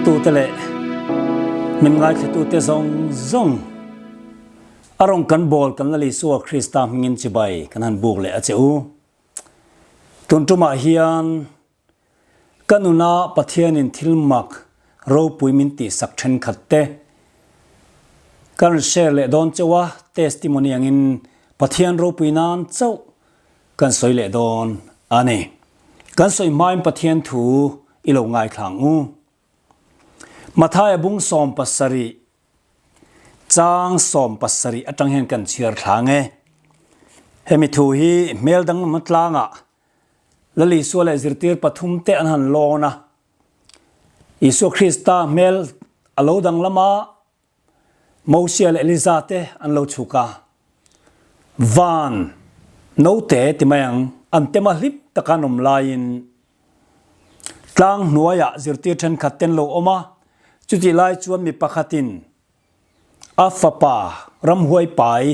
Entute leh min ngaithlatute zawng zawng a rawng kan bawl kan Lal Isua Krista hmingin chibai kan han buk leh a che u. Tun tumah hian ka nuna Pathianin thil mak ropui min tihsak thenkhat te ka rawn share leh dawn chauh a, testimony angin Pathian ropui nan chauh Kan sawi leh dawn a ni. Kan sawi hmain Pathian thu i lo ngaithla ang u. Mathaia bung 70 chang 70 atang hian kan chhiar thla ang e. Hemi thu hi hmel danglam tlangah Lal Isua leh zirtir pathum te an han lawn a. Isua Krista hmel a lo danglam a, Mosia leh Eliza te an lo chhuk a, van note ti mai ang, an tema hlip taka an awm laiin tlang hnuaiah zirtir thenkhat te an lo awm a, chutih lai chuan mi pakhatin a fapa ramhuai pai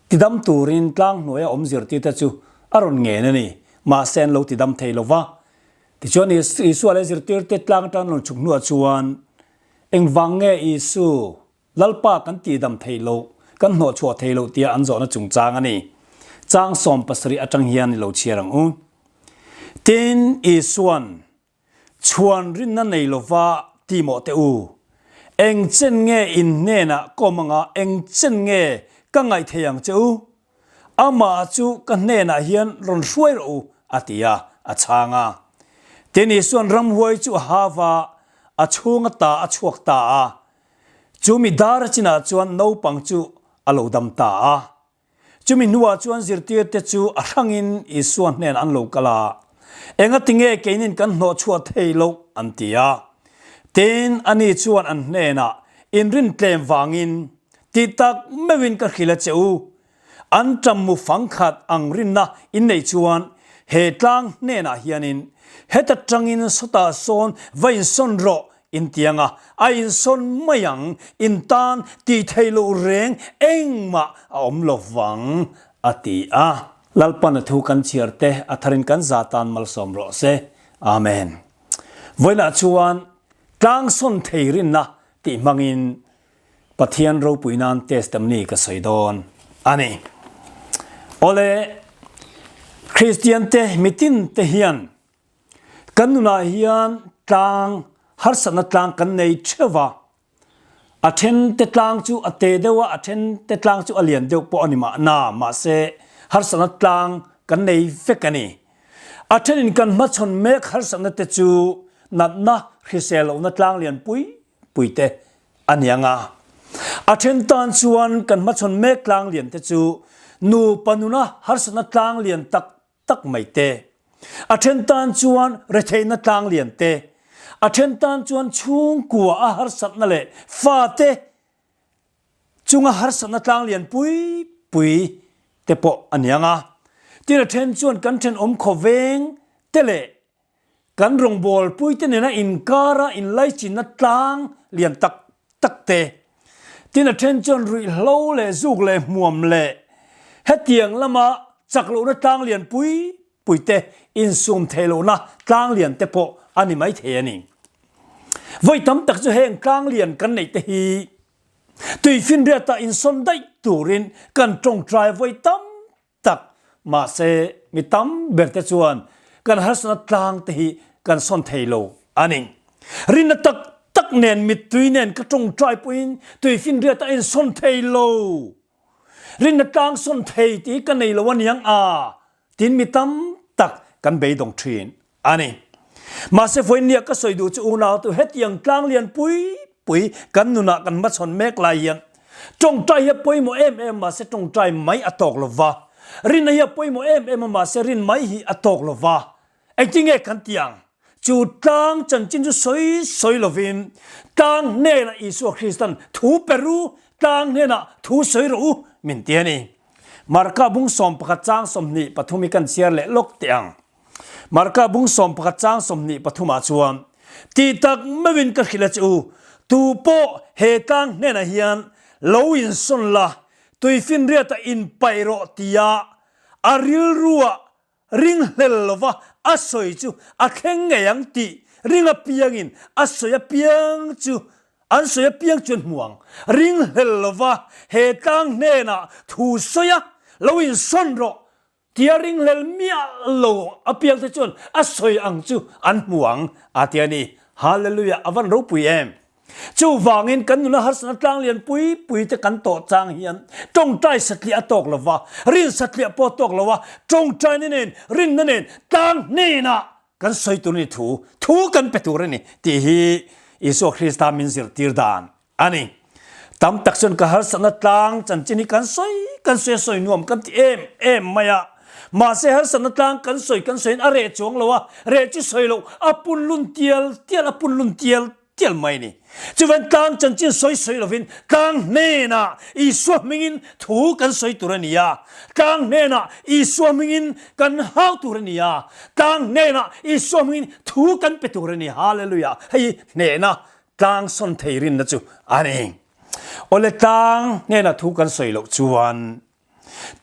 tidam turin tlang hnuaia awm zirtir te chu a rawn ngen a ni, mahse an lo tidam thei lo va. Tichuan Isua leh zirtir te tlang atang an rawn chhuk hnuah chuan Engvang nge Isu, Lalpa kan tihdam theih loh, kan hnawhchhuah theih loh tia an zawhna chungchang a ni. Chang 70 atang hian i lo chhiar ang u. Tin, Isuan, Chhuan rinna nei lova ti mawh teh u. Eng chen nge in hnenah kawm anga eng chen nge ka ngaih thei ang che u? Amah chu ka hnenah hian rawn hruai rawh u, a ti a, a chhang a. Tin, Isuan ramhuai chu a hav a, a chhung ata a chhuak ta a. Chumi dar a chinah chuan naupang chu a lo dam ta a. Chumi hnuah chuan zirtirte chu a hrangin Isua hnenah an lo kal a, Engatinge keinin kan hnawhchhuah thei loh? an ti a. Tin, ani chuan an hnenah, Inrintlem vangin, Ti tak meuhin ka hrilh a che u, an ṭam mu fang khat ang rinna in neih chuan he tlang hnenah hianin heta ṭangin sawtah sawn va insawn rawh in ti ang a, a insawn mai ang, in tan tih theih loh reng engmah a awm lo vang, a ti a. Lalpan a thu kan chhiar te a tharin kan za tan malsawm rawh se. Amen. Vawiinah chuan tlang sawn thei rinna tih hmangin Pathian ropui nan testimony ka sawi dawn a ni. Awle, Kristian te mitin te hian kan nunah hian tlang harsatna tlang kan nei theuh va, a then te tlang chu a te deuh a, a then te tlang chu a lian deuh pawh a ni mahna, mahse harsatna tlang kan nei vek a ni. A thenin kan hmachhawn mek harsatna te chu natna hrisel lohna tlang lian pui puite a ni ang a. A then tan chuan kan hmachhawn mek tlang lian te chu nupa nuna harsatna tlang lian tak tak mai te, a then tan chuan retheihna tlang lian te, a then tan chuan chhungkua a harsatna leh fate chunga harsatna tlang lian pui pui te pawh a ni ang a. Tin a then chuan kan thenawm khawveng te leh Kan rawngbawlpuite nena inkara inlaichinna tlang lian tak tak te, tin a then chuan ruihhlo leh zuk leh hmuam leh hetiang lama chak lohna tlang lian pui pui te, insum theih lohna tlang lian te pawh a ni mai thei a ni. Vawi tam tak chu heng tlang lian kan neih te hi tuifinriata insawn daih turin kan tawngtai vawi tam tak. Mahse, mi tam ber te chuan kan harsatna tlang te hi kan sawn thei lo a ni. Rinna tak tak nen mittui nen ka tawngtai pawhin tuifinriat a insawn thei lo. Rinna tlang sawn thei tih hi ka nei lo a niang a tiin mi tam tak kan beidawng thin a ni. Mahse vawinia ka sawi duh chu unau tu hetiang tlang lian pui pui kan nunah kan hmachhawn mek lai hian tawngtai hi a pawimawh em em mahse tawngtai mai a tawk lo va, rinna hi a pawimawh em em a mahse rin mai hi a tawk lo va. Engtinge kan ti ang? Chu tlang chanchin chu sawi sawi lovin tlang hnenah Isua Kristan thu pe ru, tlang hnenah thu sawi rawh u min ti a ni. Marka bung 11 chang 23 hi kan chhiar leh lawk teh ang. Marka bung 11 chang 23 ah chuan, Ti tak meuhin ka hrilh a che u, tu pawh he tlang hnenah hian lo insawn la, tuifinriata inpaih rawh tia a rilruah ringhlel lova a sawi chu a thleng ngei ang tih ring apiangin a sawi apiang chu an sawi apiang chu an hmu ang. Ringhlel lova he tlang hnenah thu sawi a, lo insawn rawh tia ringhlel miah lo apiang te chuan a sawi ang chu an hmu ang a ti a ni. Hallelujah! A van ropui em! Chuvangin kan nuna harsatna tlang lian pui pui te kan tawh chang hian tawngtai satliah a tawk lo va, rin satliah pawh a tawk lo a, tawngtaina nen, rinna nen tlang hnenah kan sawi tur a ni thu, thu kan pe tur a ni tih hi Isua Krista min zirtir dan a ni. Tam tak chuan ka harsatna tlang chanchin hi kan sawi kan sawi a sawi nuam kan ti em em mai a, mahse harsatna tlang kan sawi kan sawiin a reh chuang lo a, reh chu sawi loh a punlun tial tial a punlun tial tial mai a ni. Chuvan tlang chanchin sawi sawi lovin tlang hnenah Isua hmingin thu kan sawi tur a ni a, tlang hnenah Isua hmingin kan hau tur a ni a, tlang hnenah Isua hmingin thu kan pe tur a ni. Hallelujah! Hei hi hnehna tlang sawn thei rinna chu a ni. Awle tlang hnenah thu kan sawi loh chuan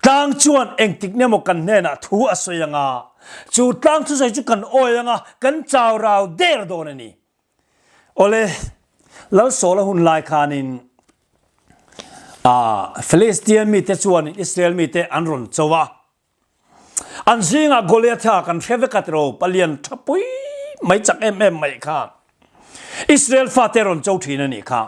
tlang chuan engtik nge maw kan hnenah thu a sawi anga, chu tlang thusawi chu kan awi anga kan chau rau der dawn a ni. Awle, Lalsawla hun lai khanin Philistia mite chuanin Israel mite an rawn cho a. An zingah Goliatha kan hre vek a tiraw, palian tha pui mai chak em em mai kha Israel fate rawn cho thin a nih kha.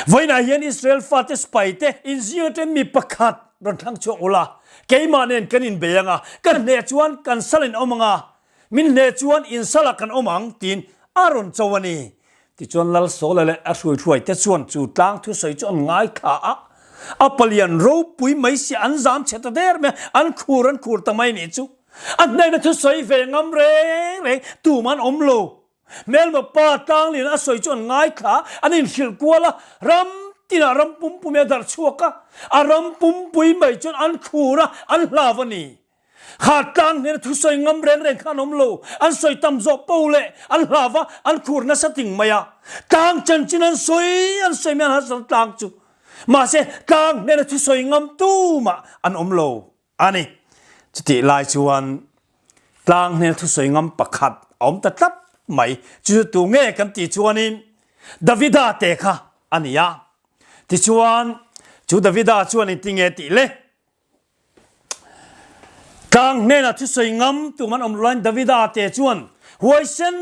Vawiinah hian Israel fate sipai te inzing atangin mi pakhat rawn thlang chhuak ula, keimah nen kan inbei anga, ka hneh chuan kan sal in awm anga, Min hle chuan in salah kan awm ang, tiin a rawn cho a ni. Tichuan Lalsawla leh a hruaihruai te chuan chu tlang thusawi chu an ngaithla a, a palian ropui mai sia an zam chhe ta der mai a, an khur an khur ta mai nih chu. A hnena thusawi ve ngam reng reng tum an awm lo. Hmelma pa tlanglian a sawi chu an ngaithla a, an inhrilh kual a, ram tinah ram pumpui a darh chhuak a, a ram pumpui mai chuan an khur a, an hlav a ni. Kha tlang hnena thusawi ngam reng reng kha an awm lo. An sawi tam zawh po leh an hlau va, an khur nasa ting mai a. Tlang chanchin an sawi an sawi mai an harsat tlang chu. Mahse, tlang hnena thusawi ngam tumah an awm lo a ni. Chutih lai chuan tlang hnena thusawi ngam pakhat a awm ta tlat mai. Chu chu tu nge kan tih chuanin Davida te kha a ni a. Tichuan, chu Davida chuan engtinge tih le? Tlang hnenah thusawi ngam tum an awm laiin Davida te chuan huaisen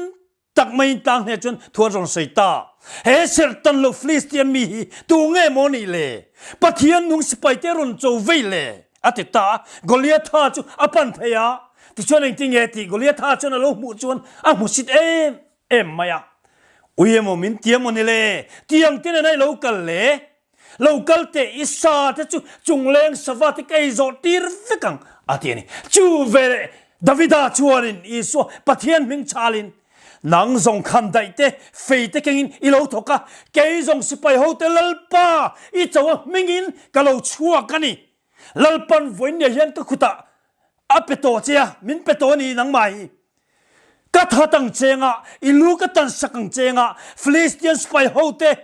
tak maiin tlang hnenah chuan thu an rawn sawi ta. He serhtan lo Philistian mi hi tu nge maw nih le? Pathian nung sipai te rawn cho vei le? a ti ta a. Goliatha chu a pan phei a, tichuan engtinge tih Goliatha chuan a lo hmuh chuan a hmusit em em mai a. Ui emaw min ti emaw ni le? Tiang te nena i lo kal le? Lo kal teh i sa te chu chungleng sava te ka ei zawh tir vek ang, a ti a ni. Chu veleh Davida chuanin Isua Pathian hming chhalin, Nang zawng khan daih te, fei te kengin i lo thawk a, kei zawng sipai hote Lalpa i cho a hmingin ka lo chhuak a ni. Lalpan vawiin hian ka khutah a pe tawh che a, min pe tawh a ni nangmah hi. Ka that ang chengah, i lu ka tan sak ang chengah, Philistian sipai hote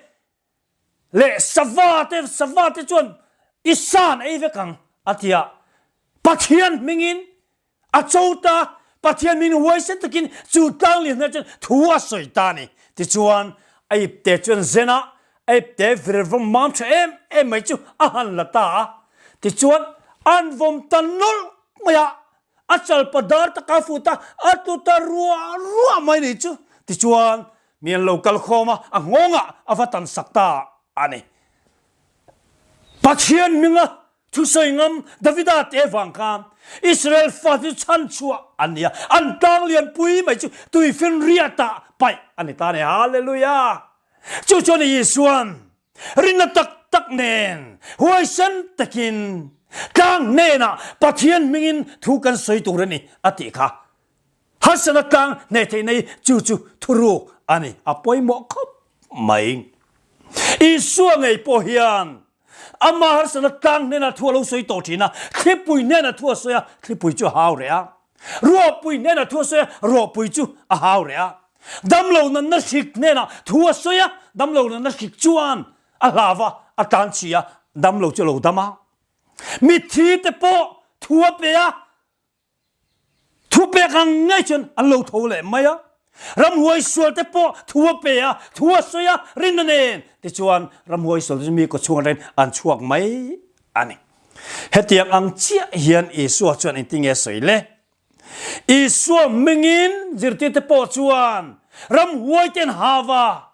leh sava te sava te chuan i san ei vek ang a ti a, Pathian hmingin a cho ta, Pathian hmingin huaisen takin chu tlang lian hmel chuan thu a sawi ta a ni. Tichuan a ipte chuan zen a, a ipte vir vawm mam tha em em mai chu a han la ta a, tichuan an vawm ta nawlh mai a, a chalpa dar taka fut a, a tlu ta ruah ruah mai ni chu. Tichuan Mi an lo kal khawm a, a nghawngah a va tan sak ta a ni. Pathian hminga thusawi ngam Davida te vang khan Israel fate chu chhan chhuah an ni a, an tlang lian pui mai chu tuifinriatah paih a ni ta a ni. Hallelujah! Chu chuan Isuan rinna tak tak nen huaisen takin tlang hnenah Pathian hmingin thu kan sawi tur a ni a tih kha. Harsatna tlang hneh theihna hi chu chu thuruk a ni, a pawimawh khawp mai. Isua ngei pawh hian ama harsatna tlang hnenah thu a lo sawi tawh thin a, thlipui hnenah thu a sawi a, thlipui chu a hau reh a. Ruahpui hnenah thu a sawi a, ruahpui chu a hau reh a. Damlo natna hrik hnenah thu a sawi a, damlo natna hrik chuan a hlau a, a tlan chhi a, damlo chu a lo dam a. Mitthi te pawh thu a pe a, Thupek ang ngei chuan an lo tho leh mai a. Ramhuai sualte pawh thu a pe a, thu a sawi a, rinna nen. Tichuan, ramhuai sualte chu mi kawchhung atangin an chhuak mai a ni. Hetiang ang chiah hian Isua chuan engtin nge a sawi le? Isua hmingin zirtirte pawh chuan ramhuai te an hau a,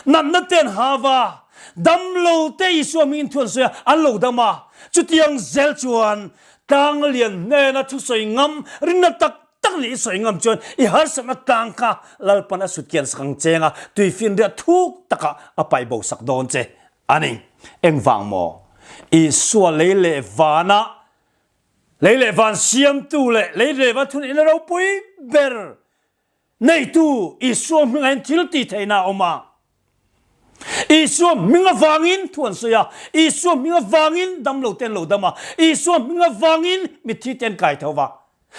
natna te an hau a, damlo te Isua hmingin thu an sawi a, an lo dam a. Chutiang zel chuan tlang lian hnena thusawi ngam rinna tak tak leh i sawi ngam chuan i harsatna tlang kha Lalpan a sutkian sak ang cheng a, tuifinriat thuk takah a paih bo sak dawn che a ni. Engvang maw? Isua lei leh vanah Lei leh van siamtu leh lei leh van thuneihtna ropui ber neitu Isua hmingah hian thil tih theihna a awm a. Isua hming avangin thu an sawi a, Isua hming avangin damlo te an lo dam a, Isua hming avangin mitthi te an kai tho va.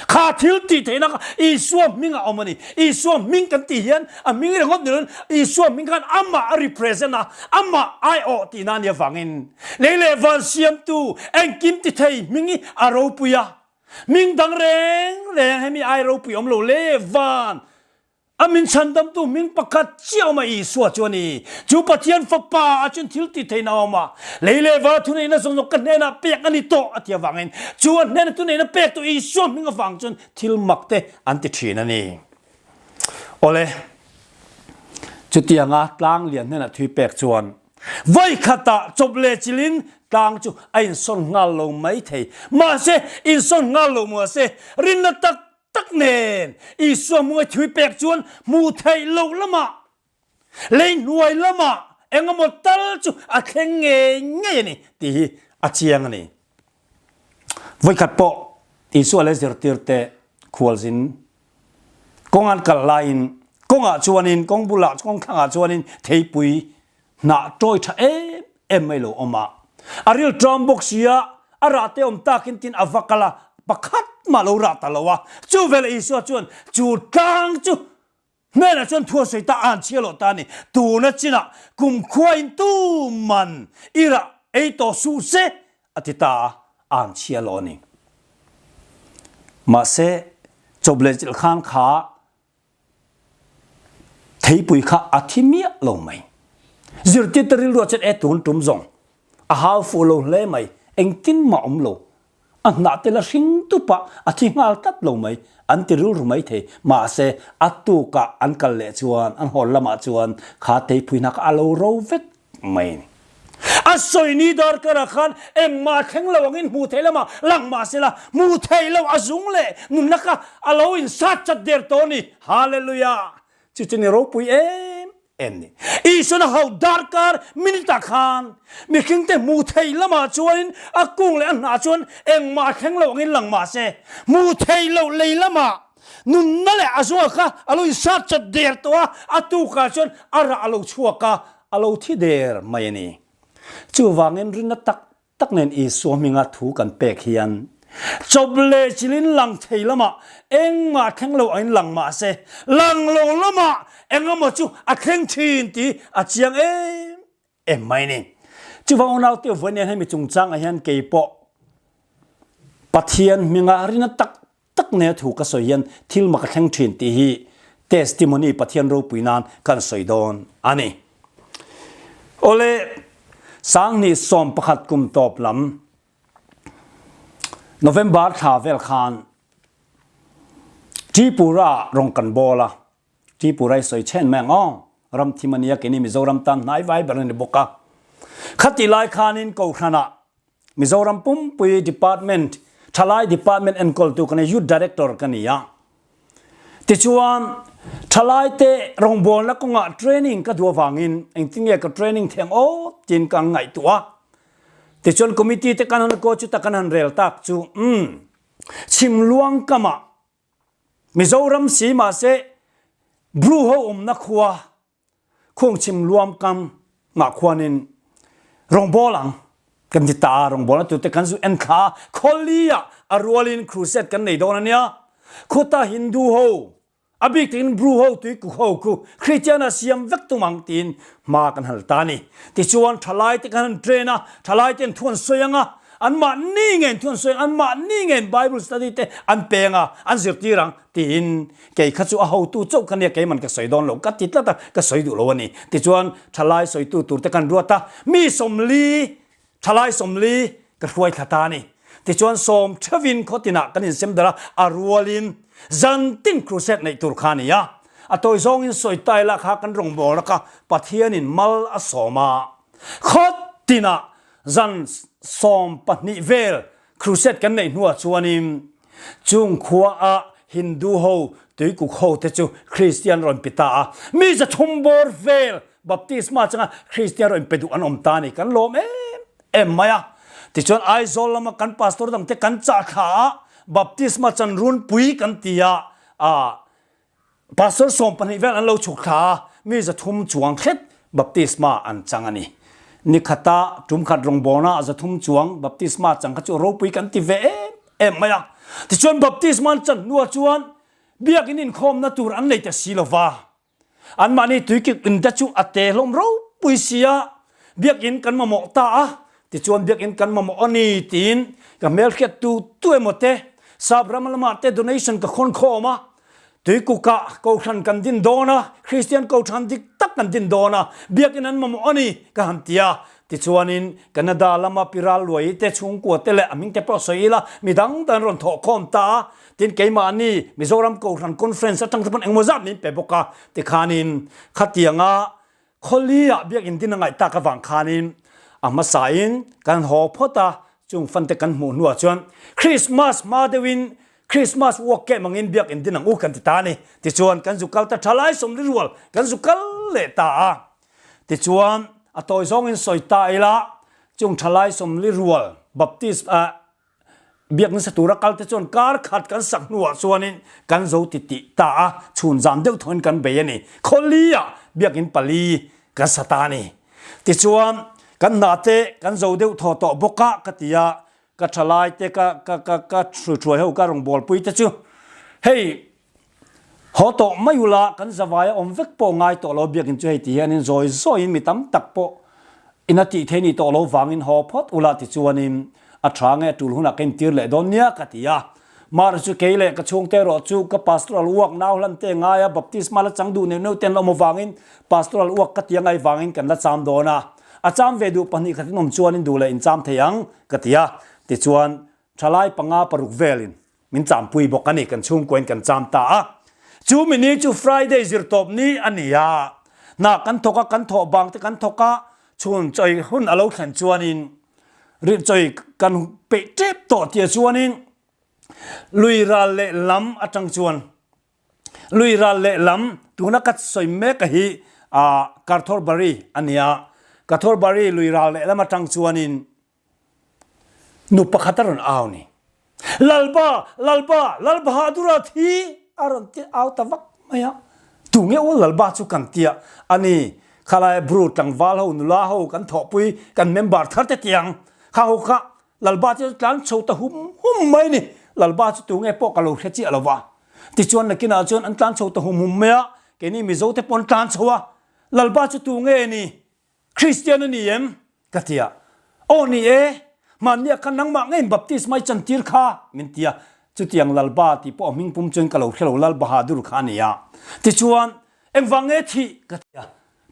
Kha thil tih theihna kha Isua hmingah a awm a ni. Isua hming kan tih hian a hming ringawt ni loin Isua hming khan amah a represent a, amah aiawh tihna a nih avangin lei leh van siamtu engkim ti thei hming hi a ropui a, hming dang reng reng hemi ai ropui awm lo le van a min chhandamtu hming pakhat chiah awm a Isua chu a ni. Chu Pathian Fapa ah chuan thil ti theihna a awm a, lei leh van thuneihna zawng zawng ka hnenah pek a ni tawh a ti avangin chu a hnena thuneihna pek tawh Isua hming avang chuan thil mak te an ti thin a ni. Awle, chutianga tlang lian hnenah thui pek chuan vawi khatah chawp leh chilhin tlang chu a insawn nghal lo mai thei. Mahse, insawn nghal lo mahse, rinna tak tak nen Isua hmunga thui pek chuan hmuh theih loh lamah, lei hnuai lamah engemaw tal chu a thleng ngei ngei a ni tih hi a chiang a ni. Vawikhat pawh Isua leh zirtirte khualzin Kawng an kal laiin kawngah chuanin kawng bulah kawng thlangah chuanin theipui hnah tawi tha em em mai lo awm a. A ril ṭam bawk si a, a rah te awm takin tin a va kal a, pakhat mah lo rah ta lo a. Chu veleh Isua chuan chu tlang chu hnenah chuan thu a sawi ta a, an chhia loh ta a ni. Tuna chinah kumkhuain tuman i rah ei tawh suh se a ti ta a, an chhia lo a ni. Mahse, chawp leh chilh khan kha theipui kha a thi miah lo mai. Zirtirte rilru ah chuan e tun tum zawng a hau fuh lo hle mai, engtin mah awm lo. A hnah te la hring tup a, a thi nghal tlat lo mai, an ti rilru mai thei. Mahse, a tukah an kal leh chuan an hawn lamah chuan kha theipui hna kha a lo ro vek mai a ni. A sawi ni darkar ah khan engmah a thleng lo angin hmuh theih lamah lang mah se la, hmuh theih loh a zung leh nunna kha a lo insat chat der tawh a ni. Hallelujah! Chu chu ni ropui em em ni. Isuan a hauh darkar minute ah khan mihringte hmuh theih lamah chuanin a kung leh a hnah chuan engmah a thleng lo angin lang mah se, hmuh theih loh lei lamah nunna leh a zunga kha a lo insat chat der tawh a, a tukah chuan a rah a lo chhuak a, A lo thi der mai a ni. Chuvangin rinna tak tak nen Isua hminga thu kan pek hian chawp leh chilin lang thei lamah engmah thleng lo angin lang mah se, lang lo lamah engemaw chu a thleng thin tih a chiang em em mai a ni. Chuvang unaute vawiin hian hemi chungchangah hian keipawh Pathian hminga rinna tak tak nea thu ka sawi hian thil mak a thleng thin tih hi testimony Pathian ropui nan kan sawi dawn a ni. Awle, Sanghnih 11 kum tawp lam November thla vel khan Tripura rawng kan bawl a, Tripura i sawi chhen mai ang aw, ram thim a nia keini Mizoram tan hnai vai ber a ni bawk a. Khatih lai khanin Kohhranah Mizoram pumpui department thalai department enkawltu ka ni Youth Director ka ni a. Tichuan thalai te rawngbawlna kawngah training ka duh avangin engtin nge ka training theng aw tiin ka ngaihtuah a. Tichuan committee te kan han ko chu ta kan han rel tak chu umm chhimluang kamah Mizoram si mahse Bru ho awmna khua Khuangchim luam kam ngah khuanin rawngbawl ang kan ti ta a, rawngbawlna turte kan zu en thla a, khawli ah a rualin crusade kan nei dawn a nia. Khuta Hindu ho, a bik takin Bru ho tuikuk ho khu Christian ah siam vek tum ang tiin hma kan hal ta a ni. Tichuan thalai te kan han train a, thalai ten thu an sawi ang a, Anmahni ngeiin thu an sawi ang, anmahni ngeiin Bible study te an peng a, an zirtir ang tiin kei kha chu a hotu chauh kha nia keiman ka sawi dawn lo ka ti tlat a, ka sawi duh lo a ni. Tichuan thalai sawitu tur te kan ruat a, mi 40 Thalai 40 ka hruai thla ta a ni. Tichuan sawm theuhin khaw tinah kan insem darh a, a rualin zantin crusade neih tur kha a ni a. A tawi zawngin sawi tai lah kha kan rawngbawlna kha Pathianin mal a sawm a. Khaw tinah zan 12 vel crusade kan neih hnuah chuanin chung khuaah Hindu ho tuikuk ho te chu Kristian rawn pe ta a. Mi 300 bawr vel Baptisma changa Kristian rawn pe duh an awm ta a ni. Kan lawm em em mai a. Tichuan Aizawl lama kan pastor dangte kan chah thla a, Baptisma chan runpui kan ti a, ah pastor 12 vel an lo chhuk thla a, mi 300 chuang hret Baptisma an chang a ni. Nikhata tum khat rawngbawlna 300 chuang Baptisma chang kha chu ropui kan ti ve em em mai a. Tichuan Baptisma an chan hnuah chuan biakin inkhawmna tur an nei ta si lova. Anmahni tuikik in te chu a te hlawm ropui si a, biakinn kan mamawh ta a, tichuan biakinn kan mamawh a ni tiin ka hmelhriat tu tu emaw te sap ram lamah te donation ka khawn khawm a, tuikukah kohhran kan din dawn a, Kristian kohhran dik tak kan din dawn a, biakinn an mamawh a ni ka han ti a, tichuanin Canada lama Piral Luai te chhungkua te leh a hming te pawh sawi ila midang dang an rawn thawh khawm ta a, Tin, keimahni Mizoram Kohhran Conference atang te pawn engmaw zat min pe bawk a, tikhanin khatianga khawliah biakinn din a ngaih tak avang khanin a hmasain kan haw phawt a, chung fante kan hmuh hnuah chuan Christmas hma deuhin Christmas walk keh mangin biakinn din ang u kan ti ta a ni. Tichuan kan zu kal ta tha lai 40 rual kan zu kal leh ta a. Tichuan a tawi zawngin sawi ta ila chung tha lai 40 rual Baptist ah Biak nasa tura kal te chuan kar khat kan sak hnuah chuanin kan zo ti tih ta a, chhun zam deuh thawin kan bei a ni. Khawliah biakin pali kan sa ta a ni. Tichuan, kan hna te kan zo deuh thaw tawh bawk a ka ti a, ka thalai te ka ka ka ka hruihruai ho ka rawngbawlpui te chu hei Haw tawh mai ula, kan zavai a awm vek pawh ngai tawh lo, biakin chu hei ti hianin zawi zawiin mi tam tak pawh ina tih theih ni tawh lo vangin haw phawt ula tichuanin a tha nge a tul hunah ka intir leh dawn nia ka ti a. Mara chu kei leh ka chhungte erawh chu ka pastoral uak nau hlan te ngaia baptisma la chang duh neuh neuh te an la awm avangin pastoral uak ka ti a ngai vangin kan la cham dawn a, a cham ve duh pahnih khatin awm chuanin duh leh incham thei ang ka ti a, tichuan thalai panga paruk velin Min champui bawk a ni, kan chhungkuain kan cham ta a. Chu mi ni chu Friday zirtawp ni a ni a. Hna kan thawk a, kan thawh bang te kan thawk a, chhun chawi hun a lo thlen chuanin rih chawi kan peih tep tawh tia chuanin lui ral leh lam atang chuan lui ral leh lam tuna ka sawi mek a hi Karthorbari a ni a. Karthorbari lui ral leh lam atang chuanin Nu pakhat a rawn au ni. Lalba! Lalba! Lalbahadur a thi! A rawn ti au ta vak mai a. Tu nge aw Lalba chu kan tia a ni. Khalai Bru tlangval ho, nula ho kan thawhpui, kan member thar te tiang. Kha ho kha Lalba chu tlan chho ta hum hum mai ni. Lalba chu tu nge pawh ka lo hre chiah lo va. Tichuan nakinah chuan an tlan chho ta hum hum mai a. Keini Mizo te pawh an tlan chho a. Lalba chu tu nge ni? Kristian a ni em? Ka ti a. Aw ni e, hmanni ah khan nangmah ngeiin baptisma i chantir kha, min ti a. Chutiang Lalba tih pawh a hming pum chuan ka lo hre lo, Lal Bahadur kha a ni a. Tichuan, engvang nge thih? Ka ti a.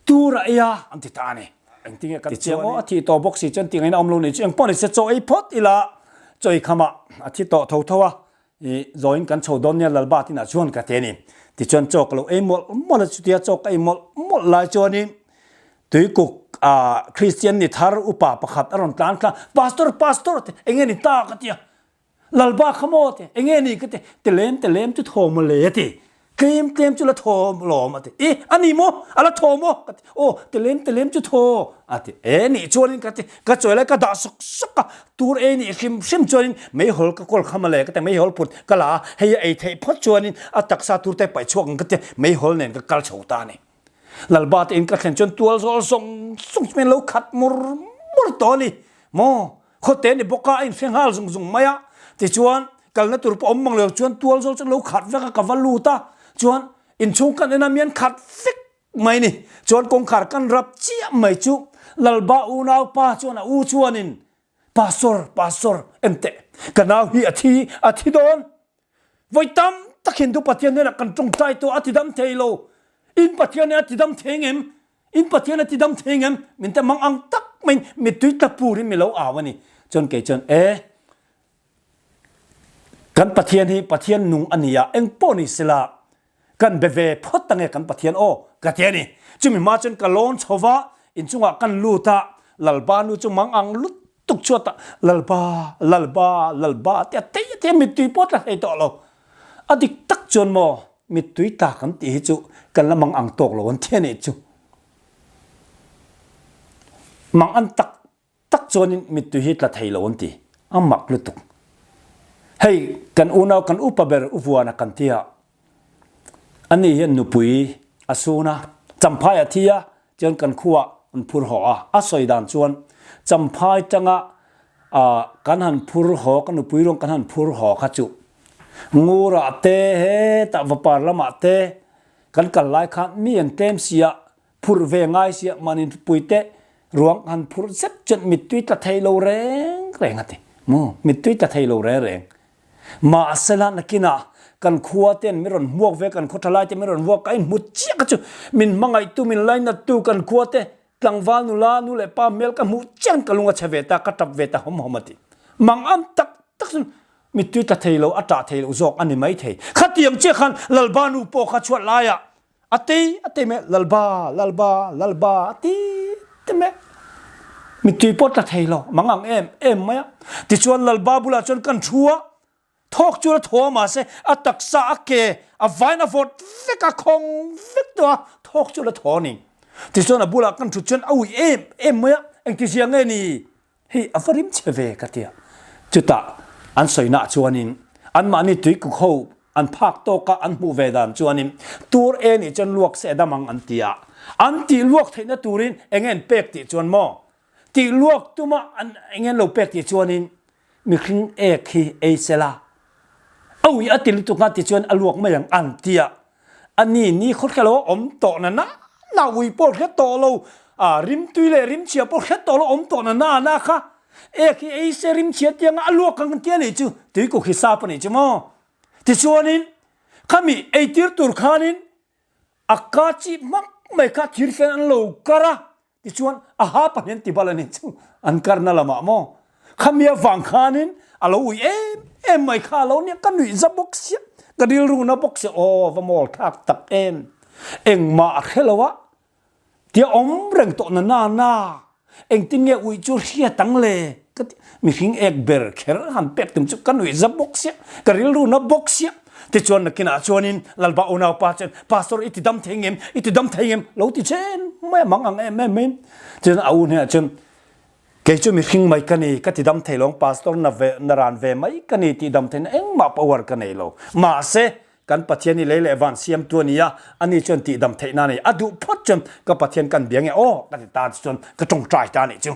Tur a ei a, an ti ta a ni. Engtinge kan chiang aw, a thih tawh bawk si chuan tih ngaihna awm lo ni chu engpawh ni se chaw ei phawt ila chaw ei khamah a thi tawh tho tho a. I zawiin kan chho dawn nia Lalba tinah chuan ka ti a ni. Tichuan chaw ka lo ei mawlh mawlh a, chutia chaw ka ei mawlh mawlh lai chuanin tuikuk ah Kristian ni thar upa pakhat a rawn tlan thla, Pastor, Pastor ti, enge ni ta ka ti a. Lalba kha maw ti, enge ni ka ti, ti lem ti lem chu thaw maw le a ti. Tlem tlem chu la thaw lawm a ti. I, a ni maw? A la thaw maw? Ka ti. Aw, ti lem ti lem chu thaw a ti. E nih chuanin ka ti, ka chawi lai ka dah sawk sawk a, tur ei nih hrim hrim chuanin meihawl ka kawl kham a le ka ti, meihawl put ka la a, hei a ei theih phawt chuanin a taksa tur te paih chhuak ang ka ti, meihawl nen ka kal chho ta a ni. Lalba te in ka thlen chuan tual zawl zawng zawng chu min lo khat mur mur tawh a ni maw? Khawte ni bawk a, a inhre nghal zung zung mai a. Tichuan, kalna tur pawh awm mang lo chuan tual zawl chu lo khat vek a, ka va lut a. Chuan, inchhung kan en a, mi an khat vek mai ni. Chuan kawngkhar kan rap chiah mai chu Lalba unaupa chuan a u chuanin. Pastor, Pastor, en teh, ka nau hi a thi, a thi dawn. Voi tam tak Hindu Pathian hnenah kan tawngtai tawh a tidam thei lo. In Pathian a tidam thei ngem? In Pathian a tidam thei ngem? Min te mang ang tak mai mittui tla purin mi lo au a ni. Chuan kei chuan e kan Pathian hi Pathian nung a ni a, eng pawh ni sela kan be ve phawt ange kan Pathian aw ka ti a ni. Chumi hma chuan ka lawn chho va, inchungah kan lut a, Lalpa nu chu mang ang lut tuk chuat a, Lalpa, Lalpa, Lalpa tia tei a tia mittui pawh tla thei tawh lo. A dik tak chuan maw mittui tla kan tih hi chu kan la mang ang tawk lo an ti a nih chu. Mang an tak tak chuanin mittui hi tla thei lo an ti. A mak lutuk. Hei kan unau kan upa ber u Vuana kan ti a, Ani hian nupui a sun a, Champhai a thi a, chuan kan khuah an phur haw a. A sawi dan chuan Champhai tanga kan han phur haw, ka nupui ruang kan han phur haw kha chu Ngurah te hetah Vapar lamah te kan kal lai khan mi an tlem si a, phurh ve ngai si a, mahni nupui te ruang han phurh zet chuan mittui tla thei lo reng reng a ti. Maw? Mittui tla thei lo reng reng. Mahsela nakinah kan khua ten min rawn hmuak ve, kan khaw thalai te min rawn vuak, ka inhmu chiah kha chu min hmangaihtu, min lainattu kan khua te tlangval nula nu leh pa hmel ka hmuh chian ka lung a chhe ve ta, ka tap ve ta hawm hawm a ti. Mang am tak tak chuan mittui tla thei lo, a tah thei loh zawk a ni mai thei. Khatiang chiah khan Lalba nu pawh kha chhuat laiah A tei a tei meh lalba lalba lalba a ti te meh. Mittui pawh tla thei lo mang ang em em mai a. Tichuan lalba bulah chuan kan thu a, thawk chu la thaw a mahse a taksa a ke a vain a vawt vek a khawng vek tawh a, thawk chu la thaw a ni. Tichuan a bulah kan thut chuan a ui em em mai a, engtizia nge ni? Hei a va rim che ve ka tia. Chutah an sawinaah chuanin anmahni tuikuk ho an phak tawka an hmuh ve dan chuanin tur e nih chuan luak se dam ang an ti a. An tih luak theihna turin eng nge an pek tih chuan maw? Tih luak tuma an eng nge an lo pek tih chuanin mihring ek hi ei sela a ui a ti lutuk a tichuan a luak mai ang an ti a. A ni ni khaw hre lo a awm tawh na na na ui pawh hre tawh lo a rimtui leh rimchhia pawh hre tawh lo awm tawh na na na kha ek hi ei se rimchhia tianga a luak ang tia nih chu tuikuk hi sap a nih chu maw tichuanin khami eitir tur khanin a ka chip hmak mai kha thirfen an lo kar a Tichuan a ha pahnih an ti bal a ni chu an karna lamah maw khami avang khanin a lo ui em em mai kha a lo nia ka nuih za bawk sia ka rilru na bawk sia aw va mawl thlak tak em engmah a hre lo a tia awm reng tawh na na na engtin nge uih chu hriat ang le ka ti mihring ek ber kher han pek tum chu ka nuih za bawk sia ka rilru na bawk sia Tichuan nakinah chuanin Lalpa unaupa chuan, Pastor i ti dam thei ngem? I ti dam thei ngem? Lo ti chen mai a mang ang em em mai. Tichuan a u hnenah chuan, Kei chu mihring mai ka ni, ka ti dam thei lo ang, Pastor na ve, na ran ve mai ka ni, tih dam theihna engmah power ka nei lo. Mahse, kan Pathian hi lei leh van siamtu a ni a, ani chuan tih dam theihna a nei. A duh phawt chuan ka Pathian kan bia nge aw ka ti ta chuan ka tawngtai ta a nih chu.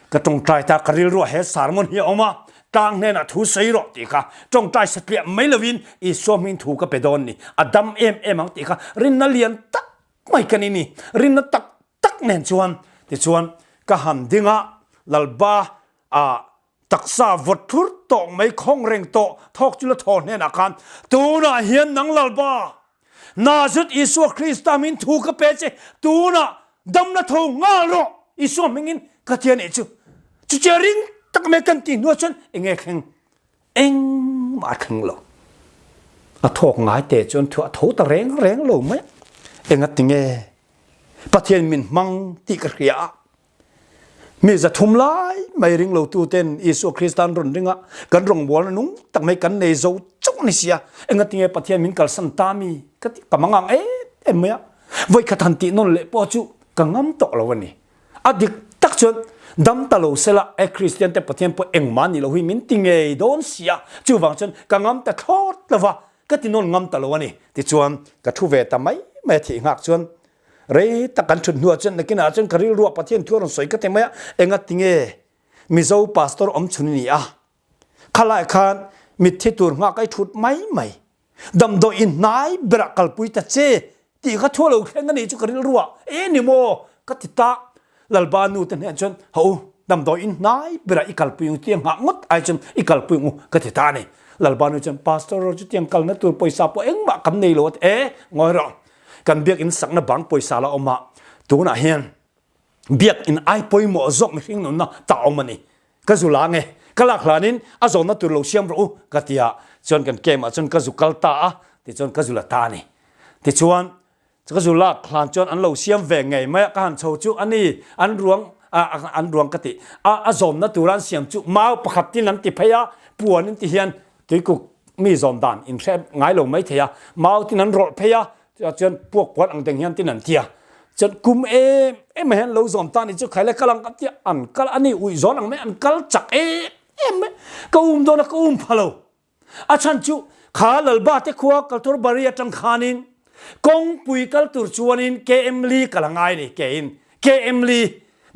Ka tawngtai ta, ka rilruah he sermon hi a awm a, Tlang hnenah thu sawi rawh tih kha tawngtai satliah mai lovin Isua hming thu ka pe dawn ni, a dam em em ang tih kha rinna lian tak mai ka ni ni, rinna tak tak nen chuan tichuan ka han ding a, Lalba ah taksa vawt thlur tawh mai khawng reng tawh thawk chu la thaw hnenah khan tunah hian nang Lalba Nazareth Isua Krista hmingin thu ka pe che, tunah damna tho nghal rawh, Isua hmingin ka ti a nih chu. Chutia ring tak mai kan tih hnuah chuan enge thleng? Engmah a thleng lo. A thawk ngai te chuan thu a tho ta reng reng lo mai. Engatinge Pathian min hmang tih ka hria a, Mi 300 lai mai ring lo tu ten Isua Krista an rawn ring a, kan rawngbawlna nung tak mai kan nei zo chauh a ni si a, engatinge Pathian min kalsan ta mi ka ti ka mangang em em mai a, vawikhat han tih nawn leh pawh chu ka ngam tawh lo a ni. A dik tak chuan dam ta lo sela e Kristian te Pathian pawh engmah ni lo hi min ti ngei dawn si a, chuvang chuan ka ngam ta thlawt lo va, ka ti nawn ngam ta lo a ni. Tichuan ka thu ve ta mai mai a thih nghak chuan Rei tak kan thut hnuah chuan nakinah chuan ka rilruah Pathian thu a rawn sawi ka ti mai a, enga tinge Mizo pastor awm chhun i ni a, khalai khan mitthi tur nghak a i thut mai mai, damdawi in hnai berah kalpui ta che tih kha thu a lo thleng a nih chu ka rilruah e ni maw ka ti ta. Lalba nu te hnenah chuan, Ho u. Damdawi in hnai berah i kalpui ang tiang nghah ngawt ai chuan i kalpui ang u ka ti ta a ni. Lalpa nu chuan Pastor ro chutiang kalna tur pawisa pawh engmah kan nei lo a ti. E, ngawi rawh. Kan biakinn sakna bang pawisa la awm a, tunah hian biakinn ai pawimawh zawk mihring nunna ta awm a ni. Ka zu la nge, ka lak hlanin a zawnna tur lo siam rawh u ka ti a, chuan kan camp ah chuan ka zu kal ta a, tichuan ka zu la ta a ni. Tichuan Ka zu lak hlan chuan an lo siam ve ngei mai a, ka han chho chu a ni, an ruang an ruang ka tih a, a zawmna tura an siam chu mau pakhat tin an ti phei a, puan in ti hian tuikuk mi zawm dan in hre ngai lo mai thei a, mau tin an rawlh phei a, chuan puak puan ang deng hian tin an ti a, chuan kum em em mai hian lo zawm ta ni chu khai le kal ang ka ti a, an kal a ni uih zawn ang mai an kal chak em em mai, ka um dawn a ka um pha lo. A chhan chu kha Lalba te khua Kalthawrbari atang khanin kawngpui kal tur chuanin KM li kal a ngai a ni kein KM li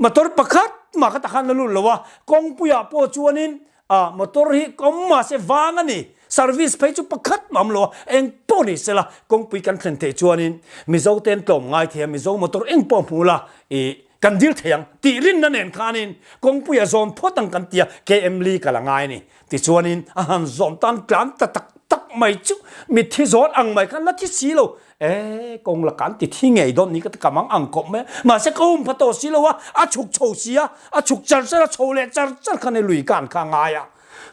motor pakhat mah kha takhan la lut lo a, kawngpuiah pawh chuanin a motor hi awm mah se vang a ni, service phei chu pakhat mah awm lo a, eng pawh ni sela kawngpui kan thlen theih chuanin Mizo te an tlawm ngai thei a, Mizo motor eng pawh hmu la ih kan dil thei ang tih rinna nen khanin kawngpuia zawn phawt ang kan ti a, KM li kal a ngai a ni. Tichuanin a han zawm tan tlan ta tak tak mai chu mitthi zawn ang mai khan la thi si lo. E, kawng la kan ti thi ngei dawn ni ka ti ka mang ang kawp mai a. Mahse ka um pha tawh si lo a, a chhuk chho si a, a chhuk char char a, chho leh char char khan e lui kan kha a ngai a.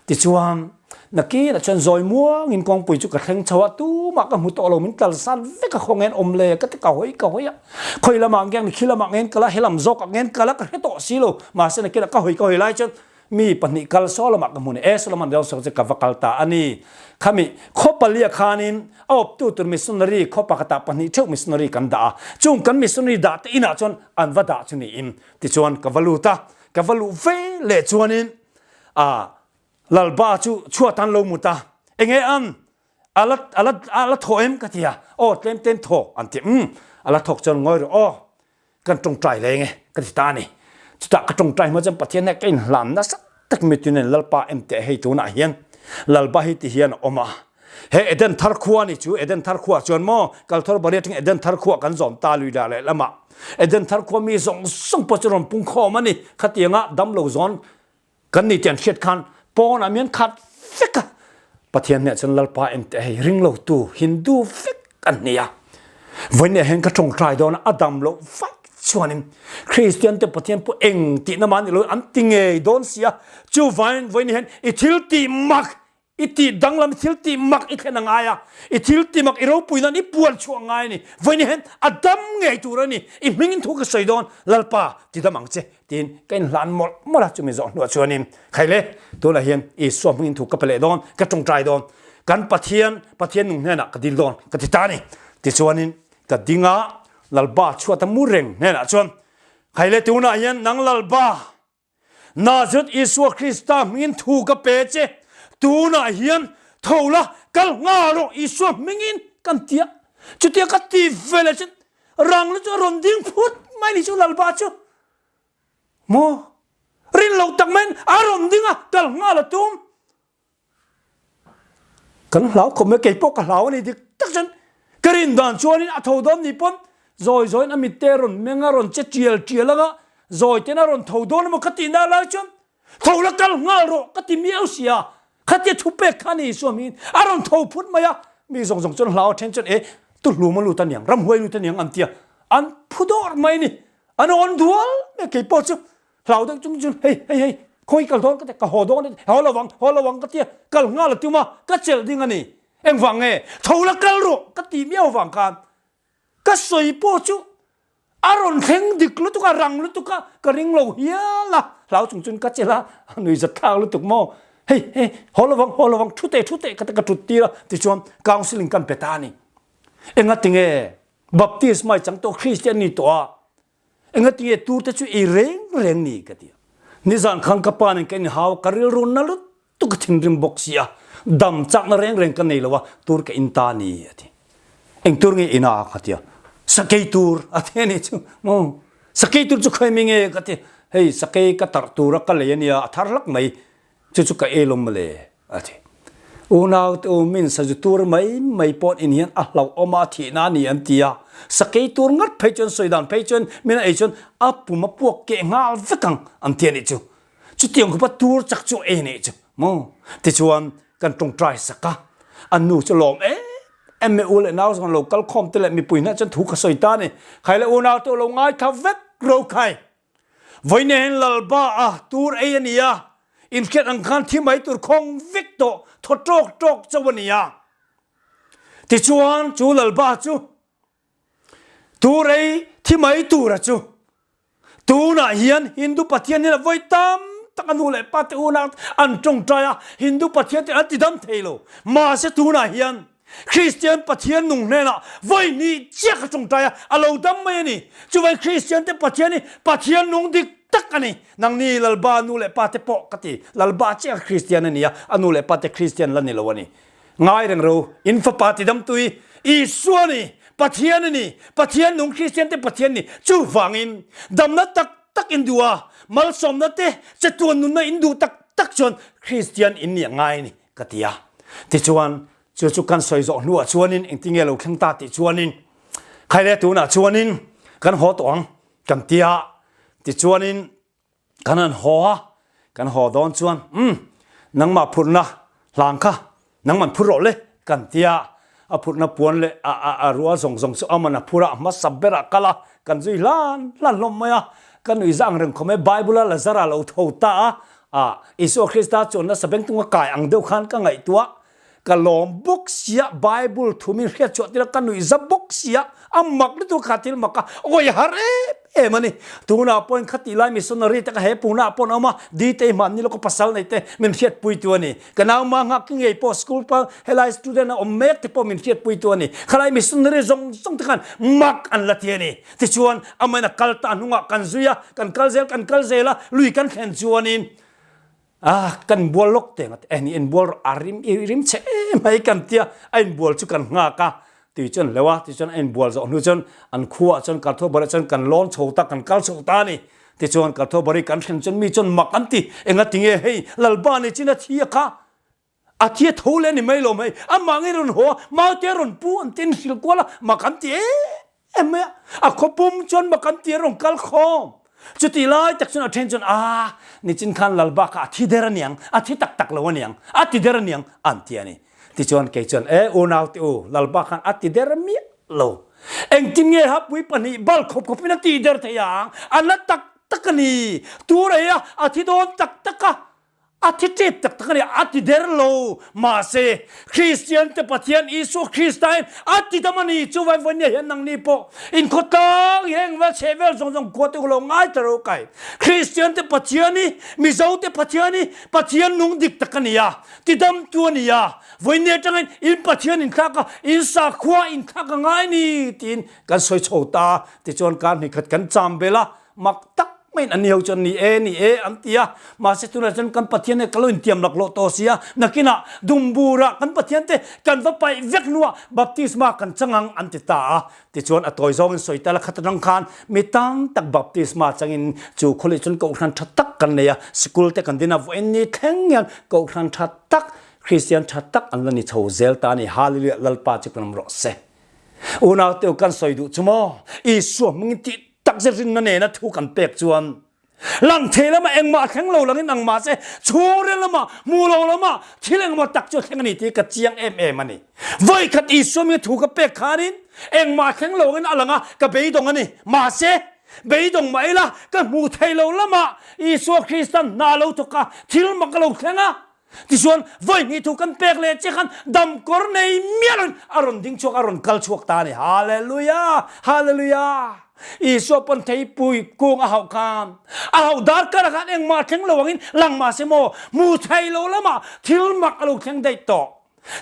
Tichuan nakinah chuan zawi muangin kawngpui chu ka thleng chho a, tumah ka hmu tawh lo, min kalsan vek a khawngen awm le ka ti ka hawi ka hawi a. Khawi lamah nge khi lamah ngen kal a, he lam zawkah ngen kal a ka hre tawh si lo. Mahse nakinah ka hawi ka hawi lai chuan Mi pahnih kal Solomon ka hmu ni e, Solomon deuh saw chu ka va kal ta a ni. Khami khaw palia khanin a awptu tur missionary khaw pakhatah pahnih theuh missionary kan dah a. Chung kan missionary dah te inah chuan an va dah chu niin. Tichuan ka va lut a, ka va luh ve leh chuanin a Lalba chu chhuat an lo mut a, enge an ala ala ala thaw em ka ti a, aw tlem tlem thaw an ti, umm ala thawk chuan ngawi rawh aw. Kan tawngtai leng e ka ti ta a ni. Chutah ka tawngtai hma chuan Pathian hei ka inhlan nasa tak mi tunin Lalpa em teh hei tunah hian Lalpa hi ti hian a awm a. He Eden thar khua ni chu Eden thar khua chuan maw Kalthawr Bari atangin Eden thar khua kan zawm ta lui dah leh lamah Eden thar khua mi zawng zawng pawh chu rawn pung khawm a ni. Khatianga damlo zawn Kan ni tiang hriat khan pawnah mian khat vek a. Pathian hneh chuan Lalpa en teh hei ring lo tu Hindu vek an ni a. Vawiin hian ka tawngtai dawn a, a dam loh vaih chuanin Kristian te Pathian pawh eng tihna mah ni lo an ti ngei dawn si a. Chuvangin vawiin hian i thil tih mak I tih danglam i thil tih mak i thlen a ngai a, i thil tih mak i ropui nan i puan chhuah a ngai a ni. Vawiin hian a dam ngei tur a ni, i hmingin thu ka sawi dawn, Lalpa ti dam ang che, tiin ka inhlan mawlh mawlh a, chumi zawh hnuah chuanin Khaile, tunah hian Isua hmingin thu ka pe leh dawn, ka tawngtai dawn, kan Pathian, Pathian nung hnenah ka dil dawn, ka ti ta a ni. Tichuanin ka ding a, Lalpa chhuata mu reng hnenah chuan, Khaile, tunah hian nang Lalpa, Nazareth Isua Krista hmingin thu ka pe che, tunah hian tho la, kal nghal rawh Isua hmingin kan ti a. Chutia ka ti ve leh chuan rang lu chu a rawn ding phut mai ni chu Lalpa chu. Maw? Rin lo tak maiin a rawn ding a, kal nghal a tum. Kan hlau khawp mai, kei pawh ka hlau a ni dik tak chuan ka rin dan chuanin a tho dawn ni pawn zawi zawiin a mitte a rawn meng a rawn che tial tial anga zawi ten a rawn tho dawn emaw ka tih na lai chuan tho la kal nghal rawh ka ti miau si a, khatia thu pek kha a ni Isua hmingin a rawn tho phut mai a, mi zawng zawng chuan hlau a then chuan e tuhlum a lut a niang ramhuai lut a niang an ti a, an phu dawr mai a ni, an awn dual mai a kei pawh chu Hlau deuh chung chuan hei hei hei khawi kal dawn ka ti ka haw dawn a ti haw lo ang haw lo ang ka ti a kal nghal a tum a ka chelh ding a ni engvang nge tho la kal rawh ka ti miau vang khan ka sawi pawh chu a rawn thleng dik lutuk a rang lutuk a ka ring lo hial a hlau chung chuan ka chelh a a nui zat thlak lutuk maw hei hei haw lo ang haw lo ang thu teh thu teh ka ti ka thut tir a tichuan counselling kan pe ta a ni engatinge baptisma i chang tawh Kristian ni tawh a Engatinge tur te chu ei reng reng ni ka ti a. Nizan khan ka pa nen ka inhau a, ka rilru na lutuk ka thinrim bawk si a, dam chakna reng reng ka nei lo a, tur ka in ta ni a ti. Eng tur nge in a ka ti a, sakei tur a ti a nih chu maw. Sakei tur chu khawi mi nge ka ti a, hei sakei ka tarh tura ka lei a nia, a thar hlak mai, Chu chu ka elawm mawle, a ti. Unaute u, min sazu tur mai mai paw'n in hian a hlauhawm a, a thihna a ni an ti a. Sakei tur ngat phei chuan sawi dan phei chuan min a ei chuan a pum a puak keh nghal vek ang an ti a nih chu. Chutiang khupa tur chak chu ei nei chu maw? Tichuan kan tawngtai sak a, an nu chu lawm em em mai u leh nau zawng lo kal khawm te leh mipui hnah chuan thu ka sawi ta a ni. Khai leh unau te lo ngaithla vek ro khai. Vawiin hian Lalba a tur ei a ni a, inhriat ang khan thi mai tur khawng vek tawh thaw tawk tawk chauh a ni a. Tichuan chu Lalba chu Tur ei thi mai tura chu tunah hian Hindu Pathian hian a vawi tam tak a nu leh pa te unau an tawngtai a, Hindu Pathian te an ti dam thei lo. Mahse tunah hian Kristian Pathian nung hnenah vawi hnih chiah ka tawngtai a, a lo dam mai a ni. Chuvai Kristian te Pathian hi Pathian nung dik tak a ni. Nangni Lalba nu leh pa te pawh ka ti, Lalba chiah kha Kristian a ni a, a nu leh pa te Kristian la ni lo a ni. Ngai reng ro, in fapa tidamtui Isua ni, Pathian a ni, Pathian nung Kristian te Pathian ni, chuvangin damna tak tak in duh a, malsawmna te chatuan nunna in duh tak tak chuan Kristian in nih a ngai a ni ka ti a. Tichuan chu chu kan sawi zawh hnuah chuanin engtinge lo thleng ta tih chuanin khaile tunah chuanin kan haw tawh ang kan ti a, tichuanin Kan han haw a, kan haw dawn chuan umm nangmah phurhna hlang kha nangman phur rawh le kan ti a, a phurhna puan leh a a a rual zawng zawng chu aman a phur a, a hmasa berah kal a, kan zui hlan hlan hlawm mai a, ka nuih zah ang reng khawm e, Bible a Lazara lo tho ta a, ah Isua Krista chuan nasa bengtung a kai ang deuh khan ka ngaihtuah Ka lawm bawk sia, Bible thu min hriat chhuah tir a, ka nuih za bawk sia, a mak lutuk kha thil mak a awi har em em a ni. Tunah pawhin khatih lai missionary te kha he punah pawh an awm a, Ditei hmanni lawka pasal nei te min hriatpui tu a ni. Ka nau ma nghak ki ngei pawh school pa helai student a awm mek te pawh min hriatpui tu a ni. Khalai missionary zawng zawng te khan mak an la ti a ni. Tichuan amahin a kal ta hnungah kan zui a, kan kal zel kan kal zel a, lui kan thlen chuanin Ah, kan bual lawk teng a ti. Eh, ni inbual rawh, a rim, i rim chhe em mai kan tia, a inbual chu kan nghak a. Tui chuan hleuh a, tichuan a inbual zawh hnu chuan an khuaah chuan Karthawbari chuan kan lawn chho ta, kan kal chho ta a ni. Tichuan Karthawbari kan thlen chuan mi chuan mak an ti, enga tinge hei Lalba ni chin a thi a kha, a thi a tho leh a ni mai lo mai, amah ngei rawn haw a, maute a rawn pu an ti, an hrilh kual a, mak an ti em. Em mai a, a khawpum chuan mak an ti a rawn kal khawm. Chutih lai tak chuan a then chuan a nichin khan Lalba kha a thi der aniang, a thi tak tak lo aniang, a ti der aniang an ti a ni. Tichuan kei chuan e unau te u, Lalba khan a ti der miah lo. Engtin nge hapui pahnih bal khawp khawpin a ti der thei ang, a na tak tak a ni. Tur ei a, a thi dawn tak tak a. A thi tep tak tak a ni, a ti der lo. Mahse, Kristian te Pathian Isua Krista in a ti dam a ni. Chuvai vawinia hian nangni pawh inkhawtlang hi heng vel chheh vel zawng zawng khua te lo ngai ta ro kai. Kristian te Pathian hi Mizo te Pathian hi Pathian nung dik tak a ni a, ti dam tu a ni a. Vawinia atangin in Pathian inthlak a, in sakhua inthlak a ngai ni tiin kan sawi chho ta. Tichuan kar hnih khat kan cham bel a, mak tak maiin an ni ho chuan ni e ni e an ti a, mahse tunah chuan kan Pathian he ka lo intiam laklawh tawh si a, nakinah Dumburah kan Pathian te kan va paih vek hnuah baptisma kan chang ang an ti ta a, tichuan a tawi zawngin sawi tel a khat atang khan mi tam tak baptisma changin chu khawlih chuan kohhran tha tak kan nei a, sikul te kan din a, vawiin ni thleng hian kohhran tha tak Kristian tha tak an la ni chho zel ta a ni, Hallelujah Lalpa chu kan awm rawh se. Unau teu kan sawi duh chu maw Isua hmingin tih tak zet rinna nena thu kan pek chuan lang thei lamah engmah a thleng lo langin ang mahse chhungril lamah hmu lo lamah thil engmaw tak chu a thleng a ni tih ka chiang em em a ni. Vawikhat Isua hminga thu ka pek khanin engmah a thleng lo angin a lang a, ka beidawng a ni. Mahse, beidawng mah ila ka hmu thei lo lamah Isua Kristan hna lo thawk a, thil mak a lo thleng a. Tichuan, vawi hnih thu kan pek leh che khan damkawr nei miah loin a rawn ding chhuak, a rawn kal chhuak ta a ni. Hallelujah! Hallelujah! Isua pawn theipui kung a hauh khan, a hauh dar karah khan engmah thleng lo angin lang mah se maw, hmu thei lo lamah thil mak a lo thleng daih tawh.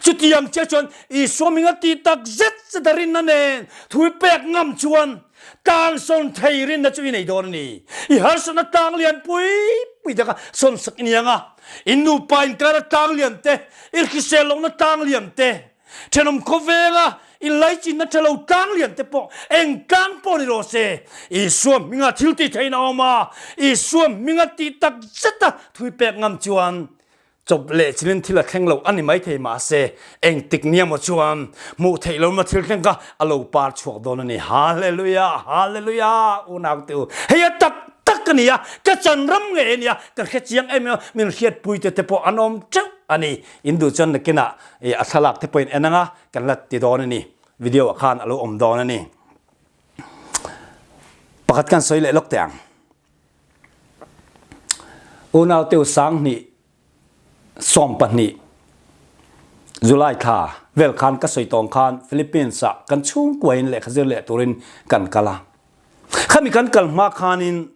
Chutiang chiah chuan Isua minga tih tak zet zet a rinna nen thu i pek ngam chuan Tlang sawn thei rinna chu i nei dawn a ni. I harsatna tlang lian pui pui te kha sawn sak i ni ang a. In nupa inkara tlang lian te, i hrisel lohna tlang lian te, thenawm khawvenga inlaichinna tha lo tlang lian te pawh eng tlang pawh ni rawh se, Isua hminga thil tih theihin a awm a, Isua hminga tih tak zeta thui pek ngam chuan Chawp leh chilin thil a thleng lo a ni maithei mahse engtik nia maw chuan hmuh theih lo maw thil thleng kha a lo par chhuak dawn a ni. Hallelujah! Hallelujah! Unau te u, hei a tak tak. tak a ni a, ka chan ram ngei a ni a, ka hre chiang em em a, min hriatpui te te pawh an awm teuh a ni. In duh chuan nakinah a thlalak te pawhin en anga kan la ti dawn a ni. Video ah khan a lo awm dawn a ni. Pakhat kan sawi leh lawk teh ang. Unau teu 2000 12 July thla vel khan ka sawi tawng khan Philippines ah kan chhungkua in lehkha zir leh turin kan kal a. Khami kan kal hma khanin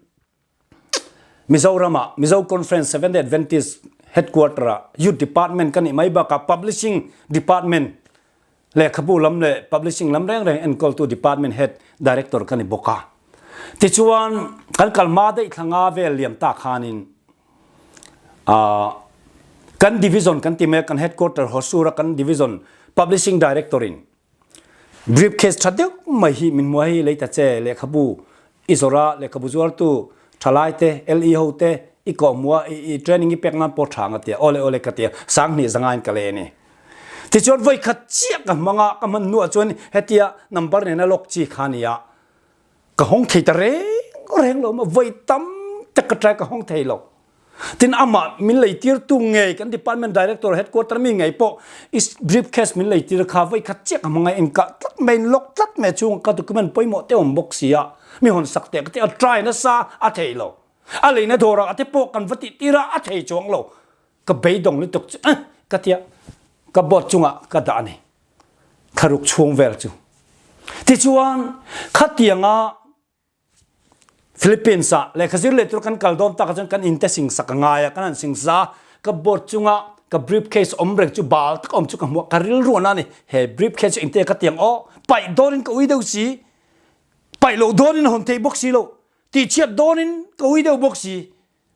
Mizoram ah Mizo Conference Seventh Day Adventist Headquarter ah Youth Department ka nih mai bakah Publishing Department lehkhabu lam leh Publishing lam reng reng enkawltu Department Head Director ka ni bawk a. Tichuan kan kal hma daih thla nga vel liam ta khanin kan division kan ti mai a, kan headquarter Hosur a kan division Publishing Director in Briefcase tha deuh mai hi min hmuh a hei lei ta che lehkhabu i zawrh a lehkhabu zuartu thalai te LE ho te i kawh hmuh a i training i pek nan pawh tha ang a ti a awle awle ka ti a 2000 in ka lei a ni. Tichuan voi khat chiah ka hmang a ka hman hnuah chuan hetia number nena lock chi kha a ni a ka hawng thei ta reng reng lo maw voi tam tak ka try ka hawng thei lo. Tin amah min leitirtu ngei kan department director headquarter mi ngei pawh i briefcase min leitir kha voi khat chiah ka hmang a inkah tlat mai in lock tlat mai chhung ka document pawimawh te awm bawk si a mi hawn sak teh ka ti a try nasa a thei lo a leina dawrah te pawh kan va tih tir a a thei chuang lo ka beidawng lutuk chu eh ka tia ka board chungah ka dah a ni thlaruk chhung vel chu tichuan khatianga Philippines ah lehkha zir leh tur kan kal dawn tak ah chuan kan in te sing sak a ngai a, kan han sing sa a, ka board chunga ka briefcase awm reng chu bal tak awm chu ka hmu a, ka rilru a na ni, he briefcase chu engte ka ti ang aw, paih dawnin ka ui deuh si, paih loh dawnin a hawn theih bawk si lo, tihchhiat dawnin ka ui deuh bawk si,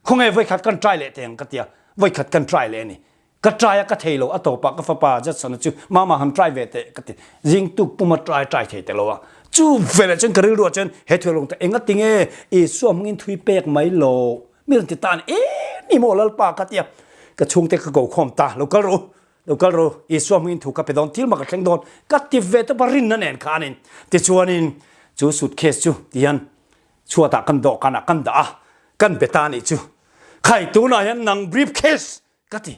Khawnge voikhat kan try leh teng ka tia, voikhat kan try leh a ni. Ka try a ka thei lo, a tawpah ka fapa Judson-a chu mama han try ve teh ka ti. Zing tuk puma try try thei te lo a. Chu veleh chuan ka rilru ah chuan he thil lung ta enga tinge Isua hmangin thui pek mai lo mi rawn ti ta a ni. E ni maw Lalpa ka tia, ka chhungte ka ko khawm ta, lo kal rawh u, lo kal rawh u, Isua hmangin thu ka pe dawn, thil mak a thleng dawn ka ti ve tawp a rinna nen khanin. Tichuanin chu suitcase chu tihian Chhuatah kan dawhkanah kan dah a, kan be ta anih chu. Khai tunah hian nang briefcase ka ti.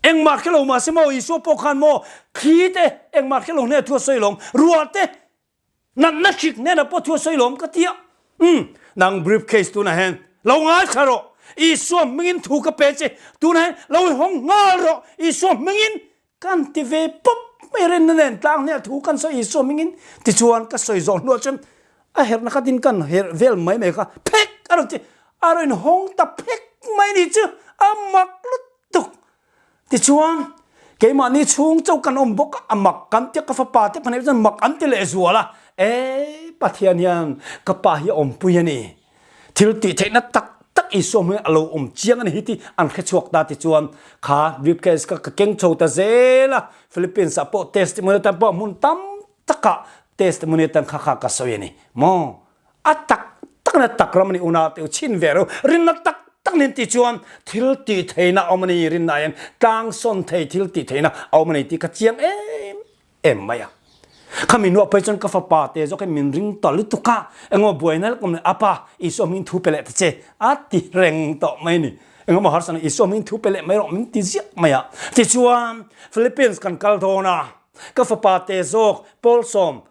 Engmah hre lo mahse maw Isua pawh khan maw thli te engmah hre lo hnenah thu a sawi lawm, ruah te natna hrik hnenah pawh thu a sawi lawm ka ti a. Umm nang briefcase tunah hian lo ngaithla rawh, Isua hmingin thu ka pe che, tunah hian lo i hawng nghal rawh, Isua hmingin Kan ti ve pawp mai rinna nen tlang hne a thu kan sawi Isua hmingin tichuan ka sawi zawh hnuah chuan a herhna kha tin kan herh vel mai mai kha phek a rawn ti a rawn hawng ta phek mai ni chu a mak lutuk tichuan keimahni chhung chauh kan awm bawk a a mak kan tia ka fapa te pahnih chuan mak an ti leh zual a e Pathian hian ka pa hi a awmpui a ni. Thil tih theihna tak tak Isua hming a lo awm chiang a ni hi tih an hre chhuak ta tichuan kha briefcase kha ka keng chho ta zel a, Philippines ah pawh testimony atan pawh hmun tam takah testimony atan kha kha ka sawi a ni maw? A tak tak na tak ram a ni unau te u chhin ve ro rinna tak tak nen tih chuan thil tih theihna a awm a ni rinna ah hian tlang sawn thei thil tih theihna a awm a ni tih ka chiang em em mai a. Khami hnuah phei chuan ka fapa te zawk hi min ring ta lutuk a, engemaw buaina lek awm leh apa Isua hmingin thu pe leh ta che a ti reng tawh mai a ni. Engemaw harsa na Isua hmingin thu pe leh mai rawh min ti ziah mai a. Tichuan Philippines kan kal dawn a, ka fapa te zawk Paul Sawm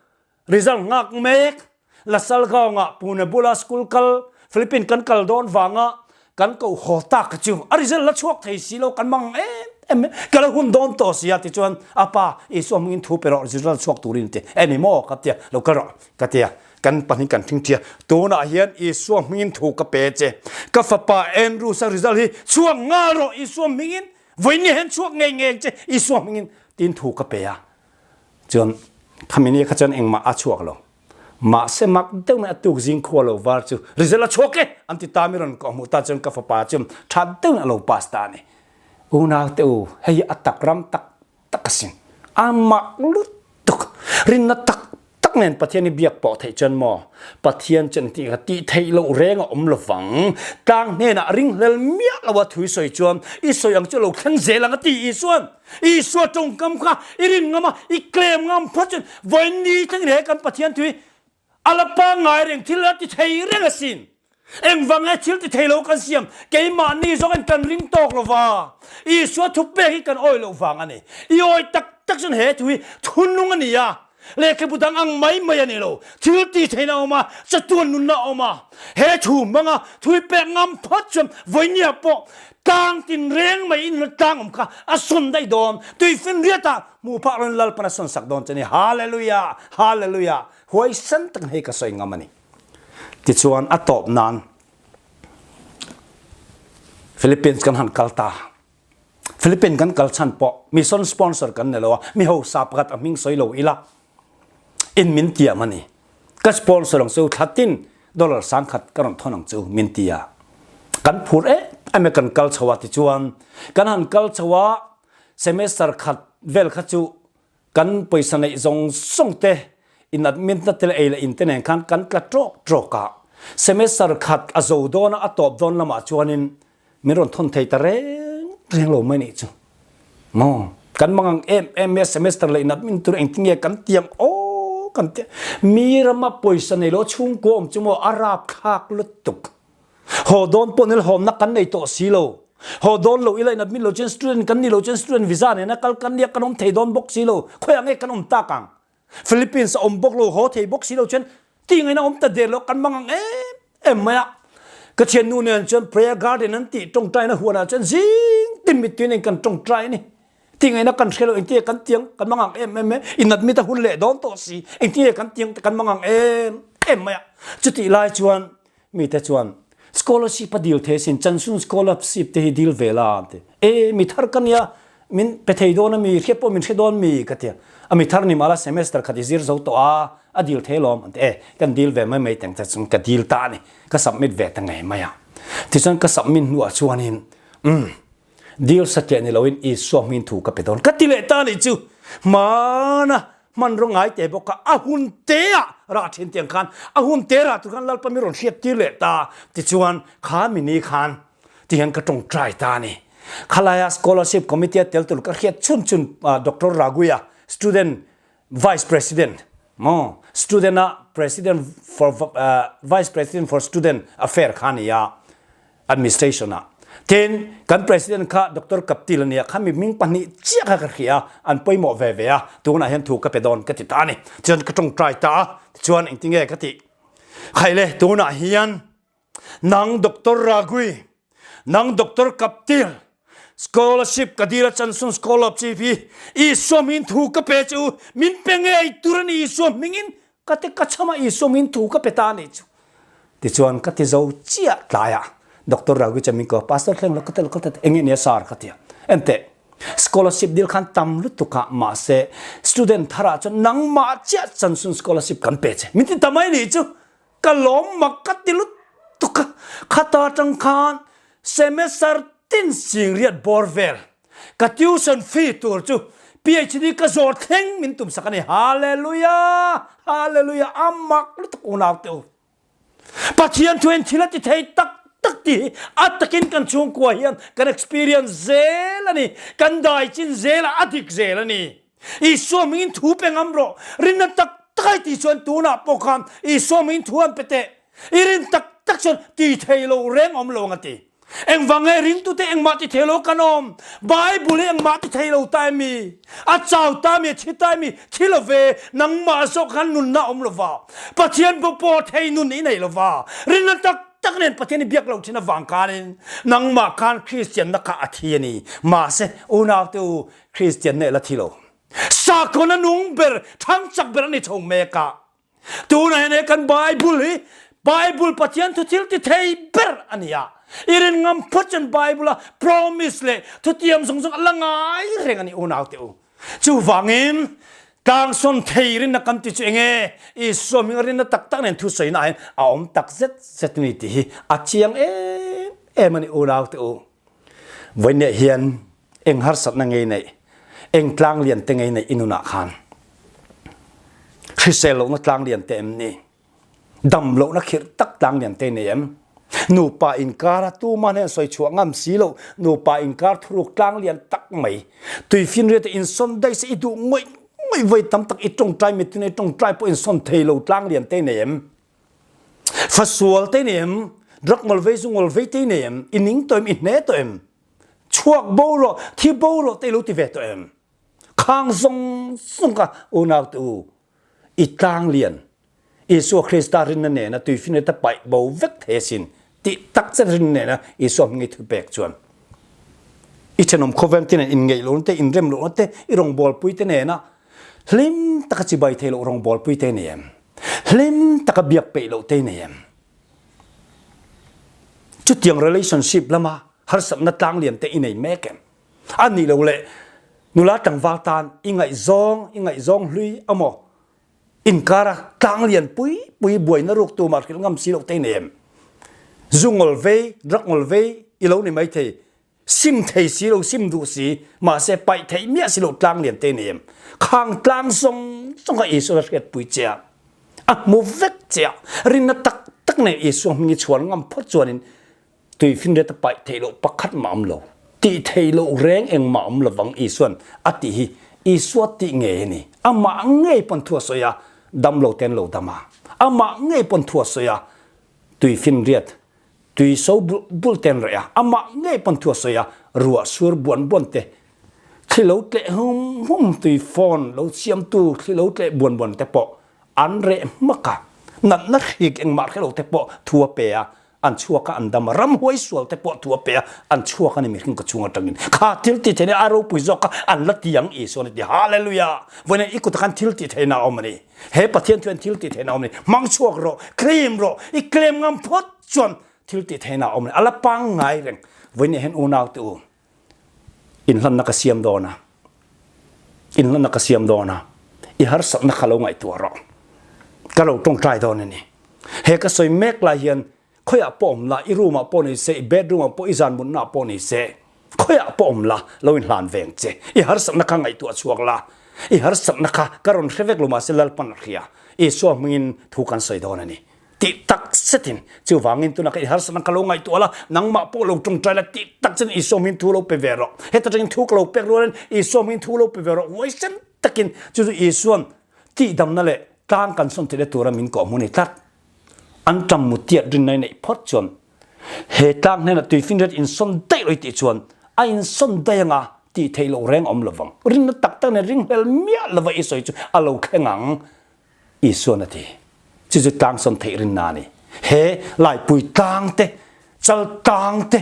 result nghak mek Lasalgaon-ah Pune bula school kal Philippine kan kal dawn vanga kan koh haw tak chu a result la chhuak thei si lo kan mang em em ka lo hun dawn tawh si a tichuan a pa Isua hmingin thu pe rawh result chhuak turin ti eni maw ka tia lo kal rawh ka tia kan pahnih kan thing tia tunah hian Isua hmingin thu ka pe che ka fapa Andrew sa result hi chhuak nghal rawh Isua hmingin vawiin ni hian chhuak ngei ngei che Isua hmingin tin thu ka pe a Chuan khami ni kha chuan engmah a chhuak lo. Mahse mak deuh mai a tuk zing khua lo var chu result a chhuak e an ti ta mi rawn kawh hmuh ta chuan ka fapa chu tha deuhin a lo pass ta a ni. Unau te u, hei hi a tak ram tak tak asin. A mak lutuk. Rinna tak tak nen Pathian hi biak pawh theih chuan maw Pathian chuan tih kha tih theih loh reng a awm lovang. Tlang hnenah ringhlel miah lo a thui sawi chuan i sawi ang chu a lo thleng zel ang a ti Isuan. Isua tawngkam kha i rin ngam a, i claim ngam phawt chuan vawiin ni thlengin he kan Pathian thui a la pangngai reng thil a ti thei reng asin. Engvang nge thil ti thei lo kan siam? Keimahni zawngin kan ring tawk lo va, Isua thupek hi kan awih loh vang a ni. I awih tak tak chuan he thu hi thunlung a ni a, lehkhabu dang ang mai mai a ni lo. Thil ti theihna a awm a, chatuan nunna a awm a. He thu hmanga thu hi pek ngam phawt chuan vawinia pawh tlang tinreng mai in tlang awm kha a sawn daih dawn. Tuifinriatah hmuh phah rawn Lalpan a sawn sak dawn che ni. Hallelujah! Hallelujah! Huaisen takin hei ka sawi ngam a ni. Tichuan a tawp nan Philippines kan han kal ta. Philippines kan kal chhan pawh mission sponsor kan ni lo a, mi hausa pakhat a hming sawi lo ila in min tiam a ni. Ka sponsor ang chu thlatin dollar 10,000 ka rawn thawn ang chu min ti a. Kan phur em em e kan kal chho a tichuan kan han kal chho a semester khat vel kha chu Kan pawisa neih zawng zawng te in admit na te leh ei leh in te nen khan kan tla trawk trawk a, semester khat a zo dawn a, a tawp dawn lamah chuanin min rawn thawn thei ta reng reng lo mai nih chu. Maw? Kan mangang em em mai a, semester leh in admit tur engtin nge kan tiang aw kan ti a, mi rama pawisa nei lo chhungkua awm chu maw a rapthlak lutuk. Haw dawn pawh nil hawmna kan nei tawh si lo. Haw dawn lo ila in admit lo chuan student kan ni lo chuan student visa nena kal kan nia kan awm thei dawn bawk si lo. Khawiah nge kan awm tak ang? Philippines a awm bawk lo, haw thei bawk si lo chuan ti ngaihna awm ta der lo kan mang ang em em mai a. Ka thiannu nen chuan prayer garden an tih tawngtaina huanah chuan zing tin mittui nen kan tawngtai a ni. Ti ngaihna kan hre lo engtinge kan tiang kan mang ang em em e in admit a hun leh dawn tawh si engtinge kan tiang te kan mang ang em em mai a. Chutih lai chuan Mite chuan scholarship a dil thei asin, Chansun scholarship te hi dil ve la an ti. E, mi thar ka nia, min pe thei dawn a mi, hriat pawh min hre dawn mi ka ti a. A mi thar ni mah la semester khat i zir zo tawh a, a dil thei alawm an ti. E, kan dil ve mai mai teng che chuan ka dil ta a ni, ka submit ve ta ngei mai a. Tichuan ka submit hnuah chuanin, umm, dil satliah ni loin Isua hming thu ka pe dawn ka ti leh ta a nih chu. Hmana hmanraw ngai te bawk kha a hun te ah rah thin tiang khan a hun te rah tur khan Lalpa mi rawn hriat tir leh ta tichuan kha mini khan tihian ka tawngtai ta a ni. Khalaia scholarship committee a tel tur ka hriat chhun chhun Doctor Raguia student vice president maw student a president for vice president for student affair kha a ni a administration ah tin kan president kha Doctor Kaptil ania kha mi ming pahnih chiah kha ka hria an pawimawh ve ve a tunah hian thu ka pe dawn ka ti ta ani chuan ka tawngtai ta a chuan engtinge ka tih khaile tunah hian nang Doctor Ragui nang Doctor Kaptil scholarship ka dil a chansun scholarship hi Isua hmingin thu ka pe chu min pe ngei tur ani Isua hmingin Ka ti ka chhama Isua min thu ka pe ta anih chu. Tichuan ka ti zo chiah tlaiah Doctor Raghu chuan min ko a, Pastor thleng lo ka ti lo ka ti enge nia sir ka ti a. Enteh, scholarship dil khan tam lutuk a mahse student tharah chuan nangmah chiah chansun scholarship kan pe che min ti ta mai nih chu. Ka lawm mak ka ti lutuk a, khata tang khan semester tin singriat bawr vel Ka tuition fee tur chu PhD ka zawr thleng min tum sak a ni. Hallelujah! Hallelujah! A mak lutuk unau te u. Pathian thu hian thil a ti thei tak tak tih hi a takin kan chhungkua hian kan experience zel a ni. Kan dai chin zel a, a dik zel a ni. Isua hmingin thu pe ngam rawh. Rinna tak tak ai tih chuan tunah pawh khan Isua hmingin thu an pe teh. I rin tak tak chuan ti thei lo reng awm lo ang a ti. Engvang nge ringtute engmah ti thei lo kan awm? Bible hi engmah ti thei lo ta emi? A chau ta mi, a thi ta emi? Thi lo ve, nangmah zawk khan nunna awm lo va. Pathian pawh thei nun i nei lo va. Rinna tak tak nen Pathian i biak lo thin avang khanin nangmah khan Kristianna kha a thi a ni. Mahse, unaute u, Kristianna ila thi lo. Sakhaw-na nung ber, thang chak ber a ni chho mek a. Tunah hian he kan Bible hi Bible Pathian thu thil ti thei ber a ni a. I rin ngam phawt chuan Bible a promise leh thutiam zawng zawng a la ngai reng a ni unau te u. Chuvangin tlangsawn thei rinna kan ti chu enge Isua hminga rinna tak tak nen thusawina ah hian a awm tak zet zet a ni tih hi a chiang em em a ni unau te u. Vawiinah hian eng harsatna ngei neih, eng tlang lian te ngei neih i nunah khan hrisel lohna tlang lian te em ni? Dam lohna khirh tak tlang lian te nei em? Nupa inkara tuman hian sawi chhuah ngam si lo, nupa inkar thuruk tlang lian tak mai, tuifinriat te insawn daih se i duh ngawih ngawih vawi tam tak i tawngtai mittui nei tawngtai pawh insawn thei lo tlang lian te nei em? Fasual te ni em? Drug ngol vei zu ngol vei te i nei em? I ning tawh em? I hne tawh em? Chuak bo rawh, thi bo rawh te i lo ti ve tawh em? Khang zawng zawng kha unau te u, i tlang lian Isua Krista rinna nena tuifinriat a paih bo vek thei asin tih tak zet rinna nena Isua hming i thu pek chuan i thenawm khawvel te nen inngeih lohna te, inrem lohna te, i rawngbawlpui te nena hlim taka chibai thei loh rawngbawlpui te nei em? Hlim taka biak peih loh te nei em? Chutiang relationship lama harsatna tlanglian te i nei mek em? A nih loh leh nula tlangval tan i ngaihzawng, i ngaihzawng hlui amaw inkara tlang lian pui pui buaina ruk tumah hrilh ngam si loh te nei em? Zu ngawl vei, drug ngawl vei i lo ni mai thei, sim thei si lo, sim duh si, mahse paih theih miah si loh tlang lian te nei em? Khang tlang zawng zawng kha Isua a hriatpui che a, a hmu vek che a, rinna tak tak nen Isua hming i chhuan ngam phawt chuanin Tuifinriat a paih theih loh pakhat mah awm lo. Tih theih loh reng engmah awm lovang Isuan a tih hi Isua tih ngei a ni. Amah ngei pawn thu a sawi a, dam lo te an lo dam a. Amah ngei pawn thu a sawi a, tuifinriat, tui so bulh bulh te an reh a. Amah ngei pawn thu a sawi a, ruah sur buan buan te, thli lo tleh hum hum, tui fawn lo siamtu thli lo tleh buan buan te pawh an reh hmak a. Natna hrik engmah hre lo te pawh thu a pe a, an chhuak a an dam a ramhuai sual te pawh thu a pe a an chhuak a ni mihring ka chhung atangin kha thil ti theihna a ropui zawk a an la ti ang Isua ni ti hallelujah vawiin i kutah khan thil ti theihna a awm a ni he Pathian chuan thil ti theihna a awm a ni hmang chhuak rawh claim rawh i claim ngam phawt chuan thil ti theihna a awm a ni a la pangngai reng vawiin hian unau te u inhlanna ka siam dawn a inhlanna ka siam dawn a i harsatna kha lo ngaihtuah rawh ka lo tawngtai dawn a ni he ka sawi mek lai hian khawiah pawh awm la i room ah pawh ni se i bedroom ah pawh i zan mutna ah pawh ni se khawiah pawh awm la lo inhlan veng che i harsatna kha ngaihtuah chhuak la i harsatna kha ka rawn hre vek lo mahse Lalpan a hria Isua hmingin thu kan sawi dawn a ni Tih tak zetin, chuvangin tunah ka i harsatna ka lo ngaihtuah la, nangmah pawh lo tawngtai la tih tak zetin Isua hmingin thu lo pe ve rawh. Heta tangin thu ka lo pek rualin Isua hmingin thu lo pe ve rawh. Huaisen takin chu chu Isuan tihdamna leh tlang kan sawn theihna tura min kawh hmu ni tlat. An tam mutiat rinna i neih phawt chuan he tlang hnenah tuifinriat insawn daih lo i tih chuan a insawn daih anga tih theih loh reng a awm lovang. Rinna tak tak nen ringhlel miah lova i sawi chu a lo thleng ang. Isuan a ti. Chu chu tlangsawn theih rinna a ni. He laipui tlang te, chal tlang te,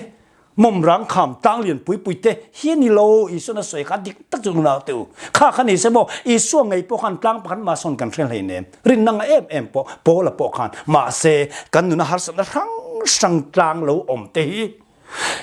mawmrang kham tlang lian pui pui te hi a ni lo. Isuan a sawi kha dik tak chu unau te u. Kha kha ni se maw, Isua ngei pawh khan tlang pakhat mah sawn kan hre hleinem. Rinna nga em em pawh Paula pawh khan mahse kan nuna harsatna hrang hrang tlang lo awm te hi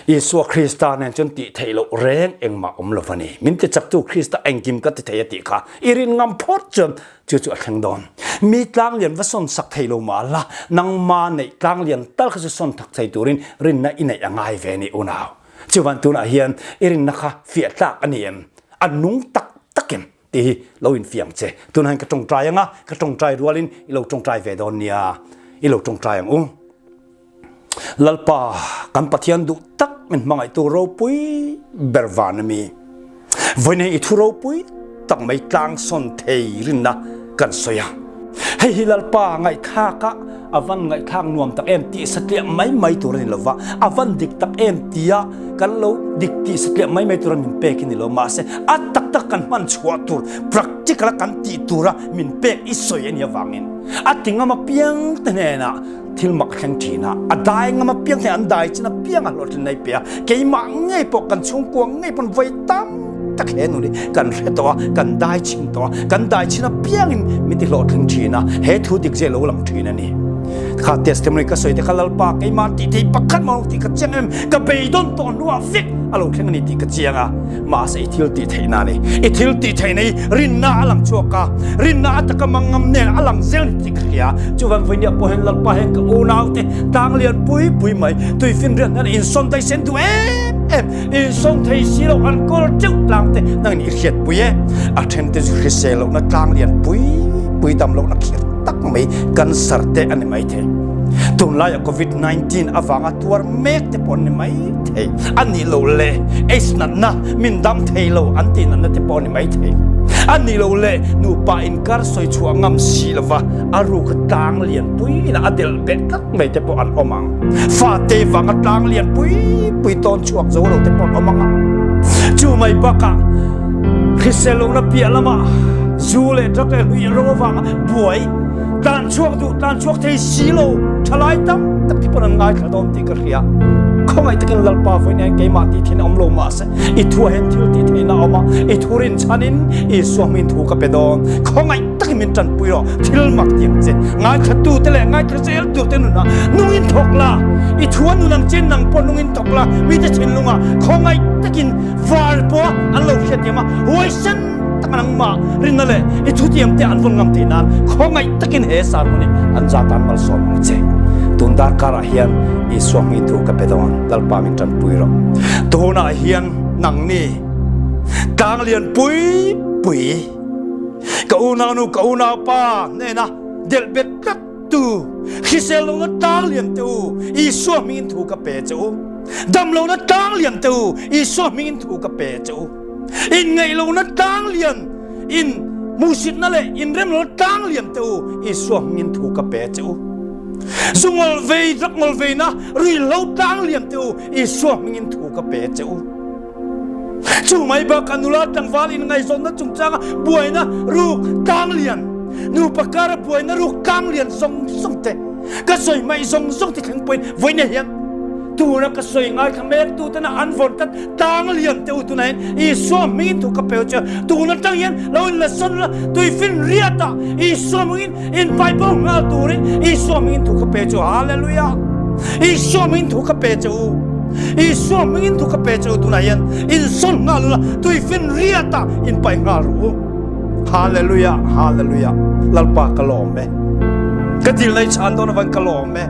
Isua Krista nen chuan tih theih loh reng engmah awm lo va ni. Min tichaktu Krista engkim ka ti thei a tih kha i rin ngam phawt chuan chu chu a thleng dawn. Mi tlanglian va sawn sak thei lo mah la, nangma neih tlanglian tal kha chu sawn thak thei turin rinna i neih a ngai ve ni unau. Chuvan tunah hian i rinna kha fiah tlak a ni em? A nung tak tak em? Tih hi lo infiam che. Tunah hian ka tawngtai anga, ka tawngtai rualin i lo tawngtai ve dawn nia. I lo tawngtai ang u. Lalpa, kan Pathian duh tak min hmangaihtu ropui ber van a mi. Vawiin i thu ropui tak mai tlangsawn thei rinna kan sawi a. Hei hi Lalpa ngaihthlak a, a van ngaihthlak nuam tak em tih satliah mai mai tur a ni lova, a van dik tak em tia kan lo dik tih satliah mai mai tura min pek hi ni lo. Mahse, a tak tak kan hman chhuah tur, practical a kan tih tura min pek i sawi a nih avangin a ti ngam apiang te hnenah thil mak thleng thin a, a dai ngam apiang hian an dai chin apiang a hlawhtlin nei pe a, keimah ngei pawh kan chhungkua ngei pawn vawi tam tak he nu nih kan hre tawh a, kan dai chin tawh a, kan dai chin apiangin min ti hlawhtling thin a, he thu dik zia lo lang thin a ni. Kha testimony ka sawi te kha Lalpa keimah tih thei pakhat mah tih ka chiang em, ka beidawn tawh hnuah vek a lo thleng a ni tih ka chiang a. Mahse i thil tih theihna a ni. I thil tih theihna hi rinna a lang chhuak a, rinna a taka mangngam nen a lang zel ni tih ka hria. Chuvan vawinia pawh hian Lalpa hian ka unaute tang lian pui pui mai tuifinriat hian insawn daih sen duh em em, insawn thei si lo an kawl teuh tlang te nangin i hriat pui e. A then te chu hrisel lohna tlang lian pui pui dam lohna khir tak mai cancer te a ni mai thei. Tunlaiah Covid 19 avanga tuar mek te pawh an ni mai thei. A nih loh le, AIDS natna min dam thei lo an tih natna te pawh a ni mai thei. A nih loh leh nupa inkar sawi chhuah ngam si lova a ruka tlang lian pui in a delh beh tlat mai te pawh an awm ang. Fate vanga tlang lian pui pui tawn chhuak zo lo te pawh an awm ang a. Chu mai bakah hrisel lohna piah lamah zu leh drug leh hlui ro avanga buai tlan chhuak duh tlan chhuak thei si lo thalai tam tak te pawn an ngaithla dawn tih ka hria. Khawngaih takin Lalpa vawiin hian keimah tih thin a awm lo mahse i thuah hian thil tih theihna a awm a, i thu rinchhanin Isua hmingin thu ka pe dawn. Khawngaih takin min tanpui rawh, thil mak ti ang che. Ngaithlatute leh ngaithla zel turte nunah nungin thawk la, i thua nun ang che nang pawh nungin thawk la, mite thinlungah khawngaih takin var pawh an lo hriathiam a, huaisen tak nangmah rinna leh i thutiam te an vawn ngam theih nan khawngaih takin he sermon hi an za tan malsawm ang che. Tun darkarah hian Isua hming thu ka pe dawn, Lalpa min tanpui rawh. Tunah hian nangni tlang lian pui pui ka unaunu ka unaupa hnena delh bet tlat tu hrisel lohna tlang lian te u Isua hmingin thu ka pe che u. Dam lohna tlang lian te u Isua hmingin thu ka pe che u. Inngaih lohna tlang lian, in hmuhsitna leh inrem lohna tlang lian te u, Isua hmingin thu ka pe che u. Zu ngawl vei, drug ngawl veina, ruihhlo tlang lian te u, Isua hmingin thu ka pe che u. Chu mai bakah nula tlangval inngaihzawnna chungchanga buaina ruk tlang lian, nupa kara buaina ruk tlang lian zawng zawng te, ka sawi hmaih zawng zawng te thleng pawhin vawiin hian tuna ka sawi ngaithla mek tu tena an vawn tlat tang lian te u tunah hian Isua hmingin thu ka pe che tun atang hian lo in la sawn la tuifin riat ah Isua hmingin in pai bo nghal turin Isua hmingin thu ka pe che Hallelujah Isua hmingin thu ka pe che u Isua hmingin thu ka pe che u tunah hian in sawn nghal la tuifin riat ah in pai nghal ru u Hallelujah Hallelujah Lalpa ka lawm e ka dil nei chhan dawn avan ka lawm e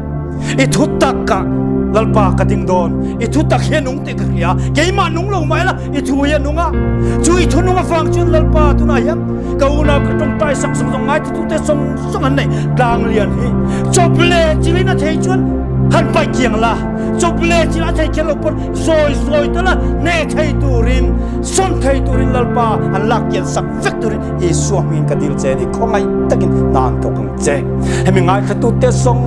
I thu tak ah Lalpa ka ding dawn. I thu tak hi a nung tih ka hria. Keimah nung lo mah ila i thu hi a nung a. Chu i thu nung avang chuan Lalpa tunah hian ka unau ka tawngtai sak zawng zawng ngai titute zawng zawng an nei. Tlang lian hi chawp leh chilin a thei chuan han paih kiang la. Chawp leh chil a thei kher lo pawn zawi zawi tala hneh thei turin sawn thei turin Lalpa an lak kian sak vek turin Isua hmingin ka dil che a ni. Khawngaih takin hna an thawk ang che. Hemi ngaithlatute zawng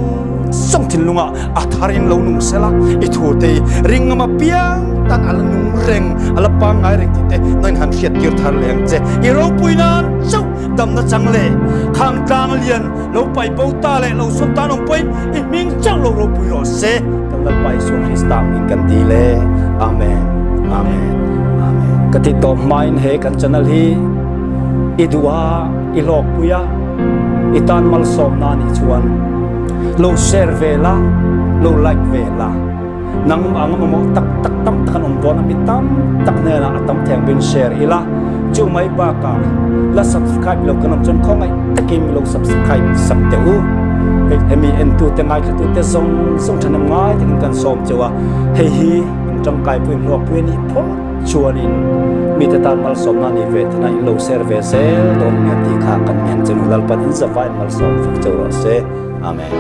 zawng thinlungah a tharin lo nung sela, i thute i ringngam apiang tan a la nung reng, a la pangngai reng tih te nangin han hriattir thar leh ang che. I ropui nan chauh damna chang leh khang tlang lian lo pai bo ta leh lo sawn tan awm pawhin i hming chauh lo ropui rawh se. Kan Lalpa Isua Krista hming kan dil e. Amen. Amen. Amen. Ka ti tawp hmain he kan channel hi i duh a, i hlawkpui a, i tan malsawmna a nih chuan lo share ve la, lo like ve la. Nang ang mamawh tak tak tam tak an awm dawn a, mi tam tak hnenah a tam thei ang bin share ila. Chu mai bakah la subscribe lo kan awm chuan khawngaih takin mi lo subscribe sak teh u. Hei hemi entute ngaithlatute zawng zawng thahnem ngai takin kan sawm cheu a, hei hi in tangkai pawhin hluakpui a nih phawt chuanin mite tan malsawmna a nih ve theihna in lo share ve zel dawn nia tih kha kan ngen che nu Lalpan in zavaiin malsawm vek cheu rawh se. Amen.